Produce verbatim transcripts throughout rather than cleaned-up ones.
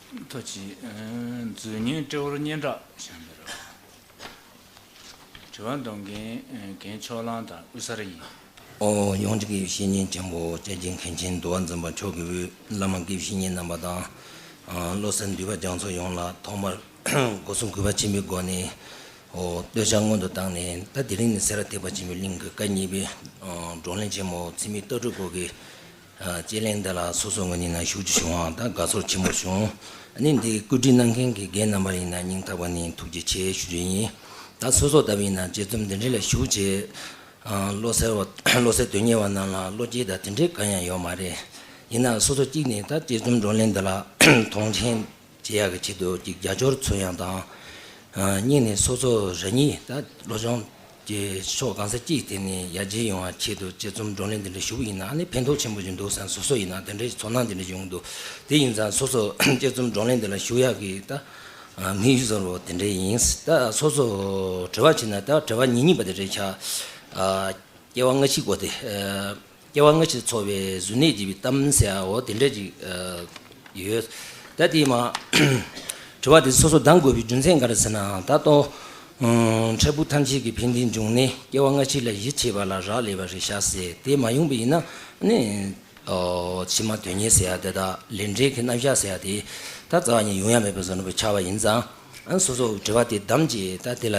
ཐུགས་རྗེ་ཆེ། མཛོད་བརྙན་སྤྲེའུ་སྙན་གྲགས་བཞག་འདི་རེད། དྲི་བ་འདོན་མཁན་རྒན་ཕྱོགས་གླང་དང་དབུས་གསར་ཡིན། ཨོ། ཡོངས་ཀྱི་དགེ་བའི་བཤེས་གཉེན་ཆེན་པོ་དཔྱལ་ཆེན་མཁན་ཆེན་འདུལ་བ་འཛིན་པ་མཆོག་གི་དབུས་བླ་མ་དགེ་བའི་བཤེས་གཉེན་རྣམ་པ་དང་། བློ་གསལ་འདུས་པ་རྒྱ་མཚོ་ཡོངས་ལ་ཐོག་མར་སྒོ་གསུམ་གུས་པ་ཆེན་པོའི་སྒོ་ནས། ཨོ། བསྟོད་བྱ་སྔོན་དུ་བཏང་ནས། ད་དེ་རིང་ནི་སེ་ར་ཐེག་པ་ཆེན་པོའི་གླིང་གི་སྐབས་གཉིས་པའི་བགྲོ་གླེང་ཆེན་མོ་འཚེ་མེད་ལྟ་གྲུབ་སྐོར་གྱི་དཔྱད་གླེང་འདི་ལ་སོ་སོའི་ངོས་ནས་ན་ཞུགས་རྒྱུ་བྱུང་བ་དང་དགའ་ཚོར་ཆེན་པོ་བྱུང་། ཨ་ནི་འདི་བཀོད་སྒྲིག་གནང་མཁན་གྱི་རྒན་རྣམ་པ་ཡིན་ན་སྙིང་ཐག་པ་ནས་ཐུགས་རྗེ་ཆེ་ཞུ་རྒྱུ་ཡིན། ད་སོ་སོ་ལྟ་བུ་ཡིན་ན་དཔྱད་རྩོམ་འདི་འདྲ་ལ་ཞུགས་བྱས། བློ་གསལ་བ་བློ་གསལ་དོན་གཉེར་བ་རྣམས་ལ་བློ་སྐྱེད་དང་དེ་འདྲའི་གང་ཡང་ཡོད་མ་རེད། ཡིན་ན་སོ་སོ་གཅིག་ནས་ད་དཔྱད་རྩོམ་བགྲོ་གླེང་འདི་ལ་མཐོང་ཆེན་བྱེད་ཡག་གི་ཆེད་དུ་ཅིག་རྒྱབ་སྐྱོར་མཚོན་ཡག་དང་། ཨ། གཉིས་ནས་སོ་སོ་རང་ཉིད་ད་སློབ་སྦྱོང་གི་ཕྱོགས་གང་ས་ཅིག་དེ་ནས་ཡར་རྒྱས་ཡོང་བའི་ཆེད་དུ་དཔྱད་རྩོམ་བགྲོ་གླེང་འདི་འདྲ་ཞུ་བ་ཡིན་ན་ཨ་ནི་ཕན་ཐོགས་ཆེན་པོ་ཞིག་འདུག་བསམ། སོ་སོ་ཡིན་ན་དེ་འདྲའི་ཚོར་སྣང་དེ་འདྲ་ཡོང་གི་འདུག་དེ་ཡིན་ཙང་སོ་སོ་དཔྱད་རྩོམ་བགྲོ་གླེང་འདི་ལ་ཞུགས་ཡག་གི་ད་དམིགས་ཡུལ་བཟོ་འདྲ་བོ་དེ་འདྲ་ཡིན། ད་སོ་སོ་དྲི་བ་བྱས་ན་ད་དྲི་བ་ཉིན་གཉིས་པ་དེ་རེད་ཆགས། ཨ། སྐྱེ་བ་སྔ་ཕྱིའི་སྐོར་དེ། ཨ། སྐྱེ་བ་སྔ་ཕྱིར་འཚོ་བའི་གཟུར་གནས་བགྱིས་པའི་གཏམ་ཟེར་ཡག་འོ་དེ་འདྲ་ཅིག་ཨ། ཡོད། ད་དེ་མ། དྲི་བ་དེ་སོ་སོ་གདམ་དགོས་པའི་རྒྱུ་མཚན་ག་རེ་ཟེར་ན་ད་ལྟོ། ཨ། འཕྲལ་ཕུགས་ཐམས་ཅད་ཀྱི་ཕན་བདེའི་འབྱུང་གནས་སྐྱེ་བ་སྔ་ཕྱི་ལ་གཞི་བྱས་པ་ལ་རག་ལས་པ་རེད་ཤག་ཟེར། དེ་མ་ཡོང་པ་ཡིན་ན་ནི། ཨོ། ཕྱི་མ་དོན་གཉེར་ཟེར་ཡག་དེ་དང་ལས་འབྲས་ཀྱི་རྣམ་གཞག་ཟེར་ཡག་དེ་ད་རྩ་བ་ཉིད་ཡོང་ཡག་མེད་པའི་བཟོ་འདྲ་པོ་ཆགས་པ་ཡིན་ཙང་། ཨ། སོ་སོ་དྲི་བ་དེ་བདམས་རྗེས་ད་དེ་ལ་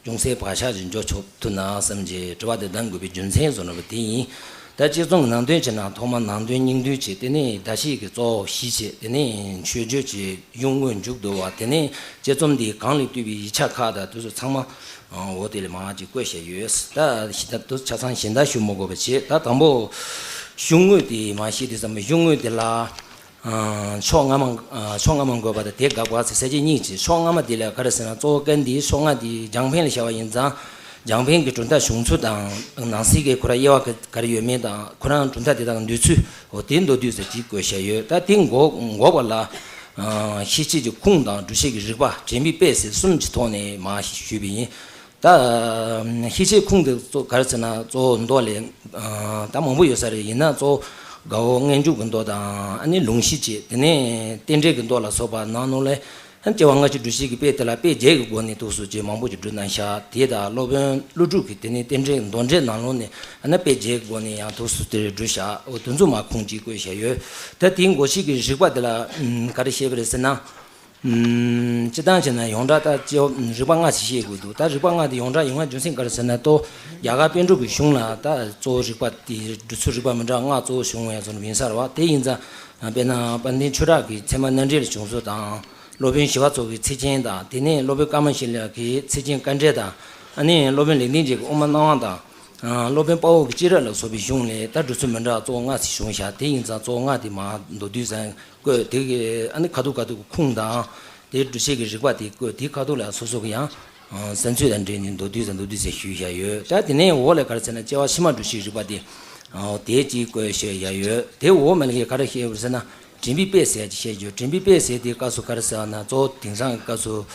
ཅུང་ཟད་བག་ཆགས་ཅིག་འཇོག་ཆོག་ཐུབ་ན་བསམ་རྗེས་དྲི་བ་དེ་བདམས་དགོས་པའི་རྒྱུ་མཚན་བཟོ་འདྲ་པོ་དེ་ཡིན། ད་དཔྱད་རྩོམ་གྱི་ནང་དོན་བྱས་ན་ཐོག་མར་ནང་དོན་སྙིང་བསྡུས་བྱས། དེ་ནས་བརྡ་ཤེས་ཀྱི་གཙོ་བོ་གཞི་བྱས། དེ་ནས་མཆོད་བརྗོད་ཀྱི་གཞུང་དངོས་མཇུག་བསྡུ་བ། དེ་ནས་དཔྱད་རྩོམ་འདིའི་གང་ལས་བཏུས་པའི་ཡིག་ཆ་ཁག་དང་དེ་ཚོ་ཚང་མ། ཨ། འོ་དེ་ལ་མར་ཅིག་བཀོད་བཞག་ཡོད། ད་ཞེ་ད་དུ་ཆ་ཚང་གཞན་དག་ཞུ་མི་དགོས་པ་བྱས། ད་དང་པོ་གཞུང་དངོས་དེ་མར་བཤད་དུས་ཙམ་པ་གཞུང་དངོས་དེ་ལ། ཨ། ཕྱོགས་སྔ་མ། ཨ། ཕྱོགས་སྔ་མ་འགོད་པ་དང་དེ་དགག་པ་ཟེར་ས་བཅད་གཉིས་ཀྱི། ཕྱོགས་སྔ་མ་དེ་ལ་ག་རེ་ཟེར་ན་གཙོ་བོ་སྐབས་འདིའི་ཕྱོགས་སྔ་དེ་རྒྱང་འཕེན་ལ་བཞག་པ་ཡིན་ཙང་རྒྱང་འཕེན་གྱི་གྲུབ་མཐའ་བྱུང་ཚུལ་དང་ནང་གསེས་ཀྱི་ཁོ་རང་དབྱེ་བ་ག་རེ་ཡོད་མེད་དང་ཁོ་རང་གྲུབ་མཐའ་དེ་དག་འདོད་ཚུལ་འོ་དེ་མདོར་བསྡུས་ཙམ་ཅིག་བཀོད་བཞག་ཡོད། ད་དེ་འགོ་འགོ་བ་ལ། ཨ། ཤེས་བྱེད་ཀྱི་ཁུངས་དང་སྒྲུབ་བྱེད་ཀྱི་རིགས་པ་དྲན་པའི་དཔེ་ཟེར་གསུམ་གྱི་ཐོག་ནས་མར་ཞུས་པ་ཡིན། ད་ཤེས་བྱེད་ཁུངས་དེ་གཙོ་ག་རེ་ཟེར་ན་གཙོ་བོ་མདོ་ལས། ཨ། ད་མང་པོ་ཡོད་ས་རེད། ཡིན་ན་གཙོ་བོ་དགའ་བོ་དངོས་འཇུག་གི་མདོ་དང་ཨ་ནི་ལུང་གཞི་བྱས། དེ་ནས་རྟེན་འབྲེལ་གྱི་མདོ་ལ་སོགས་པ་ནང་ལོགས་ལས། སྐྱེ་བ་སྔ་ཕྱི་སྒྲུབ་བྱེད་ཀྱི་དཔེ་དེ་ལ་དཔེ་བརྒྱད་ཀྱི་སྒོ་ནས་ཐུགས་སུ་ཆེ་མང་པོ་ཅིག་བསྒྲུབས་གནང་ཤག་དེ་དང་སློབ་དཔོན་ཀླུ་སྒྲུབ་ཀྱིས་དེ་ནས་རྟེན་འབྲེལ་མདོ་འགྲེལ་ནང་ལོགས་ནས་ཨ་ན་དཔེ་བརྒྱད་ཀྱི་སྒོ་ནས་ཡང་ཐུགས་སུ་དེ་བསྒྲུབས་ཤག་འོ་དེ་ཚོ་མར་ཁུངས་ཅིག་བཀོད་བཞག་ཡོད། ད་དེའི་འགོ་ཤེས་ཀྱི་རིགས་པ་དེ་ལ་ཨམ་ག་རེ་བཤད་པ་རེད་ཟེར་ན། ཨམ་སྤྱིར་བཏང་བྱས་ན་ཡོངས་གྲགས་ད་སྐྱེ་བ་རིགས་པ་ལྔ་ཞིག་བཤད་དགོས་འདུག་ད་རིགས་པ་ལྔ་དེ་ཡོངས་གྲགས་ཡོང་བ་རྒྱུ་མཚན་ག་རེ་ཟེར་ན་ལྟོ། རྒྱ་གར་པཎ་གྲུབ་ཀྱི་གཞུང་ལ་ད་གཙོ་བོ་རིགས་པ་དེ་སྒྲུབ་ཚུལ་རིགས་པ་མི་འདྲ་ལྔ་གཙོ་བོ་བྱུང་བའི་ཚོ་ཡིན་ས་རེད་བ། དེ་ཡིན་ཙང་དཔེར་ན་དཔལ་ལྡན་ཆོས་གྲགས་ཀྱི་ཚད་མ་རྣམ་འགྲེལ་ལ་བྱུང་ཚུལ་དང་། སློབ་དཔོན་ཞི་བ་འཚོ་གི་ཚིགས་བཅད་དང་། དེ་ནས་སློབ་དཔོན་ཀ་མ་ཤཱི་ལ་གི་ཚིགས་བཅད་དཀའ་འགྲེལ་དང་། ཨ་ནི་སློབ་དཔོན་ལེགས་ལྡན་འབྱེད་ཀྱི་དབུ་མ་སྣང་བ་དང་། ཨ། སློབ་དཔོན་དཔའ་བོ་གི་སྤྱན་རས་ལ་སོགས་པའི་གཞུང་ལས་ད་སྒྲུབ་ཚུལ་མི་འདྲ་གཙོ་བོ་ལྔ་ཞིག་བྱུང་ཤག་དེ་ཡིན་ཙང་གཙོ་བོ་ལྔ་དེ་མར་མདོར་བསྡུས་ཙམ་བཀོད། དེ་གི་ཨ་ནི་ཁ་ཐུག་ཁ་ཐུག་གི་ཁུངས་དང་། དེའི་སྒྲུབ་བྱེད་ཀྱི་རིགས་པ་དེ་བཀོད། དེའི་ཁ་ཐུག་ལ་སོ་སོ་གི་ཡང་། ཨ། བསམ་ཚུལ་དང་འབྲེལ་ནས་མདོར་བསྡུས་ཙམ་མདོར་བསྡུས་ཙམ་ཞུས་བཞག་ཡོད། ད་དེ་ནས་འོག་ལ་ག་རེ་ཟེར་ན་སྐྱེ་བ་ཕྱི་མ་སྒྲུབ་བྱེད་རིགས་པ་དེ། ཨ། དེ་གཅིག་བཀོད་བཞག་ཡོད། དེ་འོག་མ་ལ་ག་རེ་བཤད་ཡོད་ཟེར་ན། དྲན་པའི་དཔེ་ཟེར་ཅིག་བཤད་རྒྱུ། དྲན་པའི་དཔེ་ཟེར་དེའི་སྐབས་སུ་ག་རེ་ཟེར་བ་ན་གཙོ་བོ་དེང་སང་གི་སྐབས་སུ།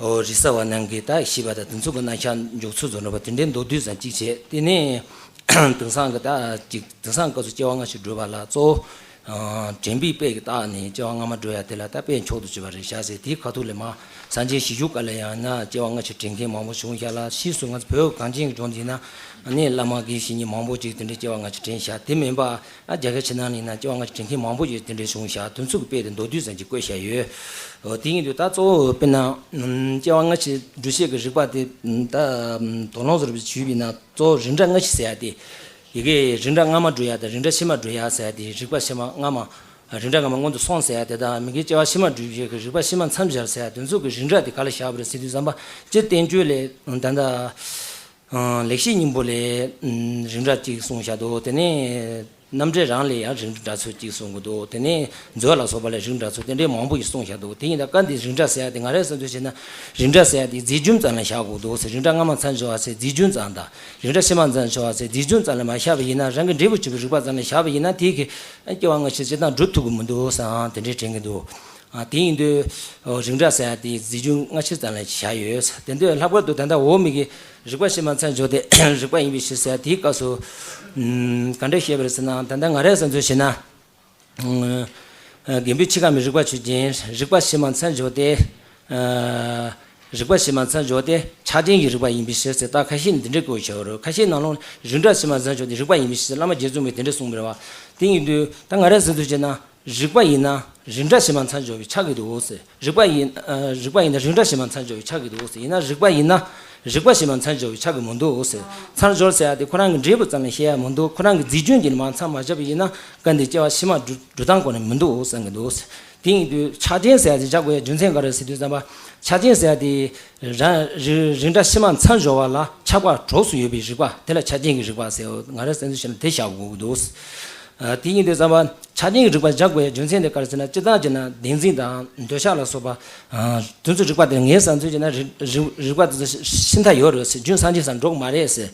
ཨོ། རིག་གསར་བ་རྣམས་ཀྱིས་ད་ཤེས་པ་དང་དེ་ཚོ་གི་རྣམ་གཞག་འཇོག་ཚུལ་བཟོ་འདྲ་པོ་དེ་འདྲའི་མདོར་བསྡུས་ཙམ་གཅིག་བྱས། དེ་ནས་དེང་སང་གི་ད་ཅིག་དེང་སང་སྐབས་སུ་སྐྱེ་བ་སྔ་ཕྱི་སྒྲུབ་པ་ལ་གཙོ་བོ། ཨ། དྲན་པའི་དཔེ་གི་རྟགས་ནི་སྐྱེ་བ་སྔ་མ་སྒྲུབ་ཡ་དེ་ལ་ད་དཔེ་མཆོག་ཏུ་གྱུར་པ་རེད་ཤག་ཟེར། དེའི་ཁ་ཐུག་ལ་མར་སངས་རྒྱས་བྱང་ཆུབ་ཀ་ལ་ཡང་ན་སྐྱེ་བ་སྔ་ཕྱི་དྲན་མཁན་མང་པོ་བྱུང་ཤག་ལ། ཕྱིས་སུ་ང་ཚོ་བོད་གངས་ཅན་གྱི་ལྗོངས་འདི་ན་ནི་བླ་མ་དགེ་བཤེས་གཉེན་མང་པོ་ཅིག་དེ་འདྲའི་སྐྱེ་བ་སྔ་ཕྱི་དྲན་ཤག་དེ་མིན་པ། ཨ། རྒྱ་གར་ཕྱི་ནང་ལ་ཡིན་ན་སྐྱེ་བ་སྔ་ཕྱི་དྲན་མཁན་མང་པོ་ཞིག་དེ་འདྲའི་བྱུང་ཤག་དེ་ཚོ་གི་དཔེ་དེ་མདོར་བསྡུས་ཙམ་ཅིག་བཀོད་བཞག་ཡོད། འོ། དེ་ཡིན་དུས་ད་གཙོ་བོ་དཔེར་ན། ཨམ། སྐྱེ་བ་སྔ་ཕྱི་སྒྲུབ་བྱེད་ཀྱི་རིགས་པ་དེ་ད་དོགས་སློང་བཟོ་འདྲ་ཞུས་པ་ཡིན་ན་གཙོ་བོ་རིགས་འདྲ་སྔ་ཕྱི་ཟེར་ཡ་དེ། ཡི་གེ་རིགས་འདྲ་སྔ་མ་སྒྲུབ་ཡ་དང་རིགས་འདྲ་ཕྱི་མ་སྒྲུབ་ཡ་ཟེར་ཡ་དེ། རིགས་པ་ཕྱི་མ་སྔ་མ། རིགས་འདྲ་སྔ་མ་སྔོན་དུ་སོང་ཟེར་ཡ་དེ་དང་མི་དགེ་སྐྱེ་བ་ཕྱི་མ་སྒྲུབ་བྱེད་ཀྱི་རིགས་པ་ཕྱི་མ་མཚམས་སྦྱར་ཟེར་ཡ་དེ་ཚོ་གི་རིགས་འདྲ་དེ་ག་ལ་བཞག་པ་རེད་ཟེར་དུས་ཙམ་པ། སྤྱིར་བསྟན་བཅོས་ལས་ད་ལྟ། ཨ། ལེགས་བཤད་སྙིང་པོ་ལས། ཨམ། རིགས་འདྲ་གཅིག་གསུངས་བཞག་འདུག་དེ་ནས་རྣམ་འགྲེལ་རང་ལས་ཡང་རིགས་འདྲ་ཚོ་གཅིག་གསུང་གི་འདུག་དེ་ནས་མཛོད་ལ་སོགས་པ་ལས་རིགས་འདྲ་ཚོ་དེ་འདྲའི་མང་པོ་ཞིག་གསུངས་བཞག་འདུག་དེ་ཡིན་ད་སྐབས་འདིའི་རིགས་འདྲ་ཟེར་ཡ་དེ་ང་རའི་བསམ་ཚུལ་བྱས་ན་རིགས་འདྲ་ཟེར་ཡ་དེ་རྫས་རྒྱུན་ཙམ་ལ་བཞག་དགོས་འདུག་ཟེར། རིགས་འདྲ་སྔ་མ་མཚམས་སྦྱར་བ་ཟེར་རྫས་རྒྱུན་ཙམ་དང་། རིགས་འདྲ་ཕྱི་མ་མཚམས་སྦྱར་བ་ཟེར་རྫས་རྒྱུན་ཙམ་ལ་མ་བཞག་པ་ཡིན་ན་རང་གི་འབྲས་བུ་ཆོས་པའི་རིགས་པ་ཙམ་ལ་བཞག་པ་ཡིན་ན་དེ་གི་སྐྱེ་བ་སྔ་ཕྱི་སྤྱིར་བཏང་སྒྲུབ་ཐུབ་ཀྱི་མི་འདུག་བསམ་དེ་འདྲའི་དྲན་གྱི་འདུག་ཨ། དེ་ཡིན་དུས། ཨོ། རིགས་འདྲ་ཟེར་ཡ་དེ་རྫས་རྒྱུན་སྔ་ཕྱི་ཙམ་ལ་བཞག་ཡོད། དེ་དུས་ལྷག་པར་དུ་ད་ལྟ་འོག་མའི་གི་རིགས་པ་ཕྱི་མ་མཚམས་སྦྱར་ཏེ་རིགས་པ་ཡིན་པའི་ཕྱིར་ཟེར་ཡ་དེའི་སྐབས་སུ། ཨམ། ག་འདྲ་བཤད་པ་རེད་ཟེར་ན་ད་ལྟ་ང་རའི་བསམ་ཚུལ་བྱས་ན། ཨམ། རྒན་པོའི་འཆི་ཁ་མའི་རིག་པ་ཆོས་ཅན། རིག་པ་ཕྱི་མ་མཚམས་སྦྱོར་ཏེ། རིག་པ་ཕྱི་མ་མཚམས་སྦྱོར་ཏེ་ཆགས་ཅན་གྱི་རིག་པ་ཡིན་པའི་ཕྱིར་ཟེར། ད་ཁ་ཤས་ནི་འདི་འདྲའི་བཀོད་བྱས་ཡོད་རེད། ཁ་ཤས་ནང་ལོགས་རིགས་འདྲ་ཕྱི་མ་མཚམས་སྦྱོར་ཏེ་རིག་པ་ཡིན་པའི་ཕྱིར་ཟེར། བླ་མ་རྗེ་བཙུན་མས་དེ་འདྲ་གསུངས་པ་རེད་བ། དེ་ཡིན་དུས་ད་ང་རའི་བསམ་ཚུལ་བྱས་ན། རིག་པ་ཡིན་ན་རིགས་འདྲ་ཕྱི་མ་མཚམས་སྦྱོར་བའི་ཆགས་ཀྱི་འདུག་ཟེར། རིག་པ་ཡིན། ཨ། རིག་པ་ཡིན་ན་རིགས་འདྲ་ཕྱི་མ་མཚམས་སྦྱོར་བའི་ཆགས་ཀྱི་འདུག་ཟེར། ཡིན་ན་རིག་པ་ཡིན་ན་རིགས་པ་ཕྱི་མ་མཚམས་སྦྱོར་བའི་ཆགས་ཀྱི་མི་འདུག་ཟེར། མཚམས་སྦྱོར་ཟེར་ཡ་དེ་ཁོ་རང་གི་འབྲས་བུ་ཙམ་ལ་བཤད་ཡ་མི་འདུག་ཁོ་རང་གི་རྫས་སྐྱོན་གྱིས་མ་མཚམས་མ་བཞག་པ་ཡིན་ན་སྐབས་འདིར་སྐྱེ་བ་ཕྱི་མ་སྒྲུབ་སྒྲུབ་སྟངས་སྐོར་ནས་མི་འདུག་བསམ་གྱི་འདུག་ཟེར། དེ་ཡིན་དུས་ཆགས་ཅན་ཟེར་ཡ་དེ་བཞག་དགོས་ཡ་རྒྱུ་མཚན་ག་རེ་ཟེར་དུས་ཙམ་པ། ཆགས་ཅན་ཟེར་ཡ་དེ་རང་རིགས་རིགས་འདྲ་ཕྱི་མ་མཚམས་སྦྱོར་བ་ལ་ཆགས་པ་གྲོགས་སུ་ཡོད་པའི་རིག་པ་དེ་ལ་ཆགས་ཅན་གྱི་རིག་པ་ཟེར། ང་རའི་བསམ་ཚུལ་བཤད་ན་དེ་བཞག་དགོས་ཀྱི་འདུག་ཨ། དེ་ཡིན་དུས་ཙམ་པ་ཆགས་ཅན་གྱི་རིག་པ་བཞག་དགོས་ཡ་རྒྱུ་མཚན་དེ་ག་རེ་ཟེར་ན། སྤྱིར་བཏང་བྱས་ན་བདེན་འཛིན་དང་འདོད་ཆགས་ལ་སོགས་པ། ཨ། དེ་ཚོའི་རིག་པ་དེ་ངའི་བསམ་ཚུལ་བྱས་ན་རིག་རིག་རིག་པ་དེ་ཚོ་ཤི་ཤི་མཐའ་ཡོད་རེད་ཟེར། རྒྱུན་སངས་རྒྱས་སར་འགྲོ་གི་མ་རེད་ཟེར།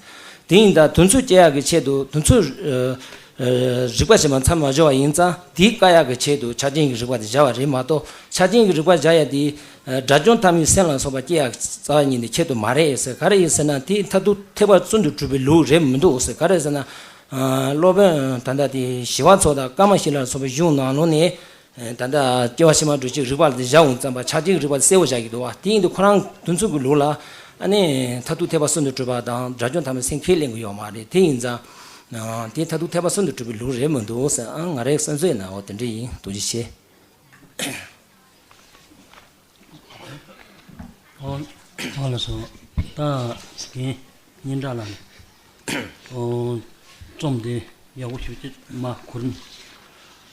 དེ་ཡིན་ད་དེ་ཚོ་སྐྱེ་ཡག་གི་ཆེད་དུ་དེ་ཚོ། ཨ། རིགས་པ་ཕྱི་མ་མཚམས་མ་སྦྱོར་བ་ཡིན་ཙང་དེ་བཀག་ཡག་གི་ཆེད་དུ་ཆགས་ཅན་གྱི་རིག་པ་དེ་བཞག་པ་རེད་མ་གཏོགས། ཆགས་ཅན་གྱི་རིག་པ་བཞག་ཡ་དེ། ཨ། དགྲ་བཅོམ་ཐ་མའི་སེམས་ལ་སོགས་པ་སྐྱེ་ཡག་རྩ་བ་ཉིད་ནས་ཆེད་དུ་མ་རེད་ཟེར། ག་རེ་ཡིན་ཟེར་ན་དེ་མཐར་ཐུག་ཐེག་པ་གསུམ་དུ་གྲུབ་པའི་ལུགས་རེད་མི་འདུག་ཟེར། ག་རེ་ཟེར་ན། ཨ། སློབ་དཔོན་ད་ལྟ་དེ་ཞི་བ་འཚོ་དང་ཀ་མ་ཤཱི་ལ་སོགས་པའི་གཞུང་ནང་ལོགས་ནས། ཨ། ད་ལྟ་སྐྱེ་བ་ཕྱི་མ་སྒྲུབ་བྱེད་རིག་པ་དེ་བཞག་འོང་ཙམ་པ་ཆགས་ཅན་གྱི་རིག་པ་དེ་གསལ་བོ་བཞག་གི་འདུག་བ། དེ་ཡིན་དུས་ཁོ་རང་དེ་ཚོ་གི་ལུགས་ལ། ཨ་ནི་མཐར་ཐུག་ཐེག་པ་གསུམ་དུ་གྲུབ་པ་དང་དགྲ་བཅོམ་ཐ་མའི་སེམས་ཁས་ལེན་གྱི་ཡོད་མ་རེད། དེ་ཡིན་ཙང་། ཨ། དེ་མཐར་ཐུག་ཐེག་པ་གསུམ་དུ་གྲུབ་པའི་ལུགས་རེད་མི་འདུག་ཟེར། ཨ། ང་རའི་བསམ་ཚུལ་ཡིན་ན་འོ་དེ་འདྲ་ཡིན། ཐུགས་རྗེ་ཆེ། ཨོ། ཨོ་ལགས་སོ། ད་རྒན་སྙན་གྲགས་ལགས་ནས། ཨོ། རྩོམ་དེ་ཡག་པོ་ཞེ་པོ་ཅིག་མར་གོ་རིམ།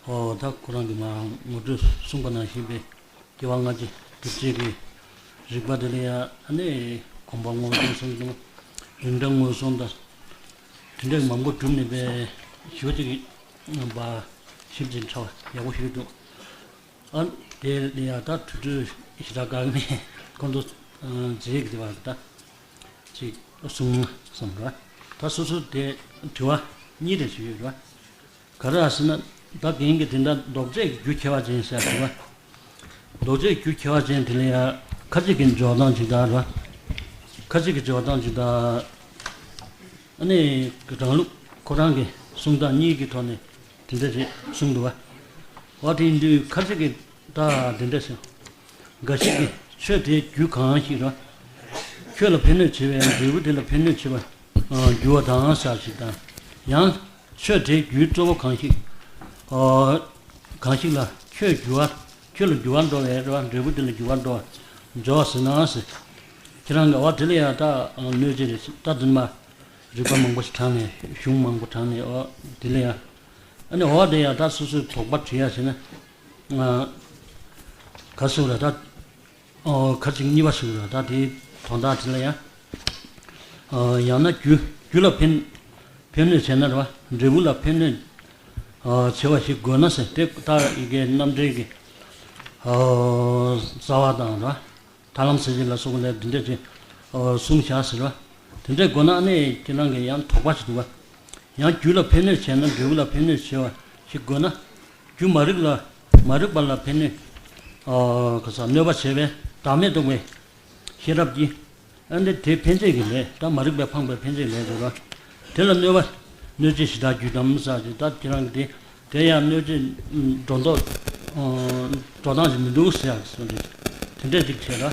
ཨོ། ད་ཁོ་རང་གིས་མར་ངོ་སྤྲོད་གསུངས་པ་ནང་བཞིན་པའི་སྐྱེ་བ་སྔ་ཕྱི་སྒྲུབ་བྱེད་ཀྱི་རིག་པ་དེ་ལ་ཡང་ཨ་ནི་གོམས་པ་སྔོན་སོང་གསུམ་དང་རིགས་འདྲ་སྔོན་སོང་དང་དེ་འདྲ་མང་པོ་གྲུབ་ནས་པའི་ཞེ་པོ་ཅིག་གི་པ་ཞིབ་ཅིང་ཕྲ་བ་ཡག་པོ་ཞིག་འདུག་ཨ། དེ་ལ་ཡང་ད་གྲོས་གྲོས་ཞེ་དྲག་དཀའ་གི་མེད། ཁོང་ཚོ་མཛད་ཀྱི་དེ་བ་ད་ཅིག་གསུང་བསམ་ར། ད་སོ་སོ་དེ་དྲི་བ་གཉིས་རེ་ཞིག་ཡོད་ར། ག་རེ་ཟེར་ན་ད་རྒན་གྱི་དེ་འདྲ་ལྡོག་ཕྱོགས་ཀྱི་རྒྱུ་ཁྱད་པར་ཅན་ཟེར་དྲི་བ། ལྡོག་ཕྱོགས་ཀྱི་རྒྱུ་ཁྱད་པར་ཅན་དེ་ལ་ཡང་ཁ་ཅིག་གི་འཇོག་སྟངས་ཅིག་དང་ར། ཁ་ཅིག་གི་འཇོག་སྟངས་ཅིག་དང་། ཨ་ནི་རང་ལུགས་ཁོ་རང་གི་གསུང་སྟངས་གཉིས་ཀྱི་ཐོག་ནས་དེ་འདྲ་རེད་གསུངས་འདུག་བ། འོ་དེ་ཡིན་དུས་ཁ་ཅིག་གིས་ད་དེ་འདྲ་ཟེར། འགའ་ཞིག་གིས་ཆོས་དེའི་རྒྱུ་གང་ཞིག་ར། ཁྱོད་ལ་ཕན་གནོད་བྱེད་པའི་འབྲས་བུ་དེ་ལ་ཕན་གནོད་བྱེད་པར་འགྱུར་བ་དང་ཟེར་ཞིག་དང་། ཡང་ཆོས་དེའི་རྒྱུའི་གཙོ་བོ་གང་ཞིག་གང་ཞིག་ལ་ཁྱོད་འགྱུར་བ། ཁྱོད་ལ་འགྱུར་བ་འགྲོ་བའི་ར་འབྲས་བུ་དེ་ལ་འགྱུར་བ་འགྲོ་བར་འཇོག་ཟེར་ན་ཟེར། ཁྱེད་རང་གི་འོ་དེ་ལ་ཡང་ད་གནོད་བྱེད་རེད་ད་དེ་མ། རིགས་པ་མང་པོ་ཞིག་དྲངས་ནས་གཞུང་མང་པོ་དྲངས་ནས་ཨོ་དེ་ལ་ཡང་། ཨ་ནི་འོ་དེ་ཡང་ད་སོ་སོའི་དོགས་པ་དྲི་ཡ་བྱས་ན། ཨ། ག་ཟེར་ར་ད། ཨོ་ཁ་ཅིག་གཉིས་པ་ཟེར་ར་ད་དེའི་དོན་དག་དེ་ལ་ཡང་། ཨ། ཡང་ན་རྒྱུ་རྒྱུ་ལ་ཕན་ཕན་གནོད་བྱས་ན་ར་འབྲས་བུ་ལ་ཕན་གནོད། ཨ། བྱེད་པ་ཞིག་དགོས་ན་ཟེར་ཏེ་ད་ཡི་གེ་རྣམ་འགྲེལ་གྱི། ཨ། རྩ་བ་དང་ར། ཐར་ལམ་ཟེར་གྱི་ལ་སོགས་པ་ལས་འདི་འདྲ་ཅིག་གསུངས་བཞག་ཟེར་བ། དེ་འདྲའི་དགོས་ན་ཨ་ནི་ཁྱེད་རང་གི་ཡང་དོགས་པ་ཞིག་འདུག་བ། ཡང་རྒྱུ་ལ་ཕན་གནོད་བྱས་ན་འབྲས་བུ་ལ་ཕན་གནོད་བྱེད་པ་ཞིག་དགོས་ན། རྒྱུ་མ་རིག་ལ་མ་རིག་པ་ལ་ཕན་གནོད། ག་ས་གནོད་པ་བྱེད་པའི་བདག་མེད་རྟོགས་པའི་ཤེས་རབ་ཀྱིས། ཨ་ནི་དེ་ཕན་ཆད་ཀྱི་ལས་ད་མ་རིག་པས་འཕངས་པའི་ཕན་ཆད་ལས་དེ་ལ། དེ་ལ་གནོད་པ་གནོད་བྱེད་ཞེ་དྲག་རྒྱུ་དམ་ཟེར་ཅིག་ད་ཁྱེད་རང་གི་དེ་དེ་ཡང་གནོད་བྱེད་འགྲོ་ལྡོག་འགྲོ་སྟངས་ཞིག་མི་འདུག་ཟེར་ཡག་གསུངས་ཏེ། དེ་འདྲས་ཅིག་བྱས་ལ།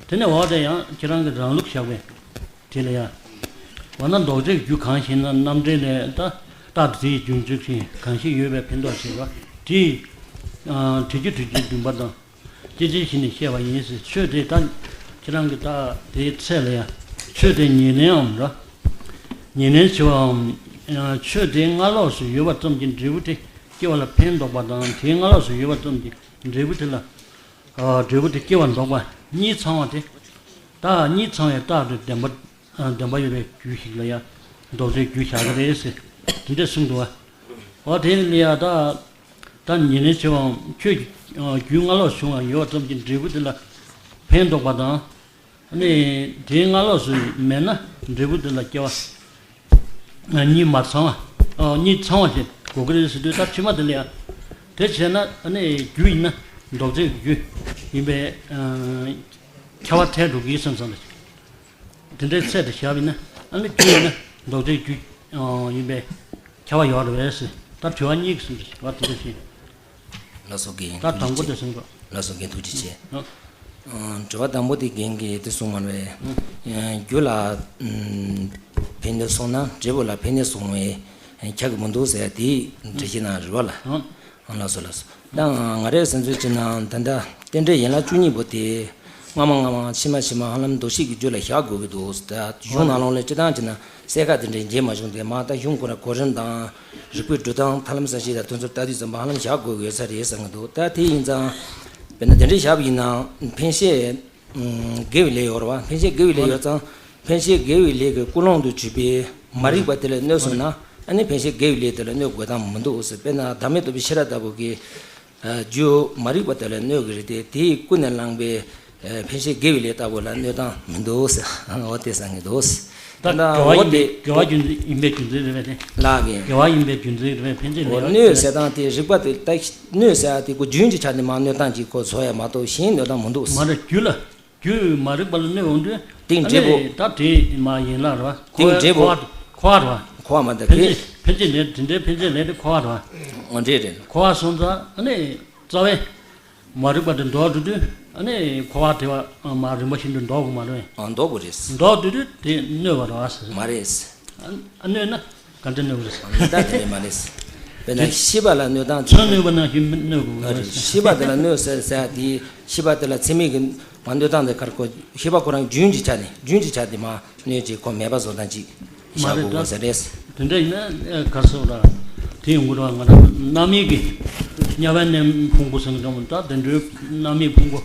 དེ་ནས་འོག་དེ་ཡང་ཁྱེད་རང་གི་རང་ལུགས་བཞག་པས་དེ་ལ་ཡང་། འོ་ན་ལྡོག་ཕྱོགས་རྒྱུ་གང་ཞེ་ན་རྣམ་འགྲེལ་ལས་ད་རྟགས་དེའི་རྒྱུ་མཚན་གང་ཞིག་ཡོད་པའི་ཕན་འདོགས་བྱེད་པ་དེ། དྲི་རྒྱུ་དྲི་རྒྱུའི་འདུན་པ་དང་། སྐྱེ་ཚུལ་གཞི་ནས་བཤད་པ་ཡིན་ཟེར། ཆོས་དེ་ད་ཁྱེད་རང་གི་ད་དེའི་ཚད་ལ་ཡང་ཆོས་དེ་ཉེར་ལེན་འམ་ར། ཉེར་ལེན་བྱེད་པའམ། ཆོས་དེ་སྔ་ལོགས་སུ་ཡོད་པ་ཙམ་གྱིས་འབྲས་བུ་དེ་སྐྱེ་བ་ལ་ཕན་འདོགས་པ་དང་དེའི་སྔ་ལོགས་སུ་ཡོད་པ་ཙམ་གྱིས་འབྲས་བུ་དེ་ལ། འབྲས་བུ་དེ་སྐྱེ་བར་འདོགས་པ་གཉིས་ཚང་བ་དེ། ད་གཉིས་ཚང་བའི་རྟགས་དེ་བདེན་པ། བདེན་པ་ཡོད་པའི་རྒྱུ་ཞིག་ལ་ཡང་ལྡོག་ཕྱོགས་རྒྱུ་བཞག་གི་རེད་ཟེར་དེ་འདྲས་གསུངས་འདུག་བ། འོ་དེ་ལ་ཡང་ད་ད་ཉེར་ལེན་བྱེད་པའམ་ཆོས་ཀྱི་རྒྱུ་སྔ་ལོགས་བྱུང་བ་ཡོད་པ་ཙམ་གྱིས་འབྲས་བུ་དེ་ལ་ཕན་འདོགས་པ་དང་། ཨ་ནི་དེའི་སྔ་ལོགས་སུ་མེད་ན་འབྲས་བུ་དེ་ལ་སྐྱེ་བ་གཉིས་མ་ཚང་བ། གཉིས་ཚང་བ་ཞིག་དགོས་ཀྱི་རེད་ཟེར་དུས་ད་ཕྱི་མ་དེ་ལ་ཡང་དེ་བྱས་ན་ཨ་ནི་རྒྱུ་ཡིན་ན་ལྡོག་ཕྱོགས་རྒྱུ་ཡིན་པས་ཁྱབ་པ་ཐལ་འགྲོ་གི་བསམ་བསམ་ལ། དེ་འདྲའི་ཚད་དུ་བཞག་པ་ཡིན་ན་ཨ་ནི་རྒྱུ་ཡིན་ན་ལྡོག་ཕྱོགས་རྒྱུ་ཡིན་པས་ཁྱབ་པ་ཡོད་རེད་པས་ཟེར་ད་དྲི་བ་གཉིས་ཀྱི་ཟེར་བ་དེ་འདྲ་ཞིག་ལགས་སོ། རྒན། ད་དང་པོ་དེ་གསུངས་རོགས། ལགས་སོ། རྒན། ཐུགས་རྗེ་ཆེ། ཨ། ཨ། དྲི་བ་དང་པོ་དེ་རྒན་གྱིས་དེ་གསུངས་མ་རེད། ཨ། རྒྱུ་ལ་ཨམ་ཕན་གནོད་སོང་ན། འབྲས་བུ་ལ་ཕན་གནོད་སོང་བས་ཁྱབ་ཀྱི་མི་འདུག་ཟེར་དེའི་འགྲེལ་བཤད་གནང་རེད་བ་ལ། ཨ། ལགས་སོ། ལགས་སོ། ད་ང་རའི་བསམ་ཚུལ་བྱས་ན། ད་ལྟ་རྟེན་འབྲེལ་ཡན་ལག་བཅུ་གཉིས་པོ་དེ་སྔ་མ་སྔ་མ་ཕྱི་མ་ཕྱི་མ་ཧ་ལམ་འདུ་ཤེས་ཀྱི་རྒྱུད་ལ་བཞག་དགོས་ཀྱི་འདུག། ད་གཞུང་ནང་ལོགས་ལ་སྤྱིར་བཏང་བྱས་ན་གསལ་ཁ་དེ་འདྲའི་མཇལ་མ་བྱུང་སྟེ། མ་ད་གཞུང་ཁོ་ར་གོ་རིམ་དང་རིགས་པའི་འགྲོ་སྟངས། ཐར་ལམ་གསལ་བྱེད་དང་དོན་ཚན་ལྟ་དུས་ཙམ་པ་ཧ་ལམ་བཞག་དགོས་ཡོད་ས་རེད་བསམ་གྱི་འདུག། ད་དེ་ཡིན་ཙང་དཔེར་ན་དེ་འདྲ་བཞག་པ་ཡིན་ན། ཕན་བཤད་ཨ་དགེ་བའི་ལས་ཡོད་རེད་བ། ཕན་བཤད་དགེ་བའི་ལས་ཡོད་ཙང་། ཕན་བཤད་དགེ་བའི་ལས་ཀྱི་ཀུན་སློང་དུ་གྱུར་པའི་མ་རིག་པ་དེ་ལ་གནོད་སོང་ན། ཨ་ནི་ཕན་བཤད་དགེ་བའི་ལས་དེ་ལ་གནོད་དགོས་དོན་མི་འདུག་ཟེར། དཔེར་ན་བདག་མེད་རྟོགས་པའི་ཤེས་རབ་ལྟ་བུ་གིས། ཨ། རྒྱུ་མ་རིག་པ་དེ་ལ་གནོད་ཀྱི་རེད་དེ། དེའི་ཀུན་ནས་བསླངས་པའི་ཨ་ཕན་བཤད་དགེ་བའི་ལས་ལྟ་བུ་ལ་གནོད་དོན་མི་འདུག་ཟེར། འོ་དེ་བསམ་གྱི་འདུག། ད་ད་དགེ་བ་འོ་ཡིན་དེ་པའི་དགེ་བ་རྒྱུ་མཚན་ཡིན་པའི་རྒྱུ་མཚན་རེད་པས་ཏེ། ལགས་རྒན། དགེ་བ་ཡིན་པའི་རྒྱུ་མཚན་རེད་པས། ཕན་ཆད་འོ་ལས་གནོད་ཟེར་སྟངས་དེ་རིགས་པ་དེ། ད་གནོད་ཟེར་ཡ་དེ་ཁོ་རྒྱུན་གྱི་ཆ་ནས་མར་གནོད་སྟངས་ཀྱིས་ཁོ་བཟོ་ཡ་མ་གཏོགས་གཞན་གནོད་སྟངས་མི་འདུག། མ་རེད། རྒྱུ་ལ། རྒྱུ་མ་རིག་པ་ལ་གནོད་འོང་དུས། དེ་ཨ་འབྲས་བུ། ནི་ད་དེ་མ་ཡིན་ལ་རེད་བ། དེ་འབྲས་བུ། འཁོར་བ་རེད་བ། འཁོར་བ་མ་གཏོགས་ཕན་ཆད་ཕན་ཆད་ལས། དེ་འདྲའི་ཕན་ཆད་ལས་དེ་འཁོར་བ་རེད་བ། འོ་འདྲས་རེད། འཁོར་བ་སོང་ཙང་ཨ་ནི་རྩ་བའི་མ་རིག་པ་དེ་ལྡོག་འགྲོ་དུས། ཨ་ནི་འཁོར་བ་དེ་བ་མ་རིམ་པ་བཞིན་དུ་ལྡོག་དགོས་མ་རེད། ཨ། ལྡོག་དགོས་རེད། ལྡོག་འགྲོ་དུས་དེ་གནོད་པ་རེད་བ་ཟེར། མ་རེད། ཨ། གནོད་ན་ག་འདྲ་གནོད་པ་རེད། ད་དེ་ནས་མ་རེད། དཔེར་ན་ཤེས་པ་ལ་གནོད་སྟངས། ཚུར་གནོད་པ་ནང་བཞིན་མི་གནོད་དགོས། ཨ། རེད། ཤེས་པ་དེ་ལ་གནོད་ཟེར་ཟེར་དེ། ཤེས་པ་དེ་ལ་ཚད་མའི་གི་མ་གནོད་སྟངས་དེ་ག་རེ། ཁོ་ཤེས་པ་ཁོ་རང་རྒྱུན་གྱི་ཆ་ནས། རྒྱུན་གྱི་ཆ་དེ་མ་གནོད་ཅིག་ཁོ་མེད་པ་བཟོ་སྟངས་ཅིག་མ་བཞག་རེད། དགོས་ད་ཟེར་རེད། དེ་འདྲ་ཡིན་ན་ག་རེ་ཟེར་ར། དེ་ཡོང་གི་རེད་བ། ང་རང་རྣམ་སྨིན་གྱི་དམྱལ་བའི་གནས་ཕུང་པོ་ཟེར་གྱི་འདུག། ད་དེ་འདྲའི་རྣམ་སྨིན་ཕུང་པོ་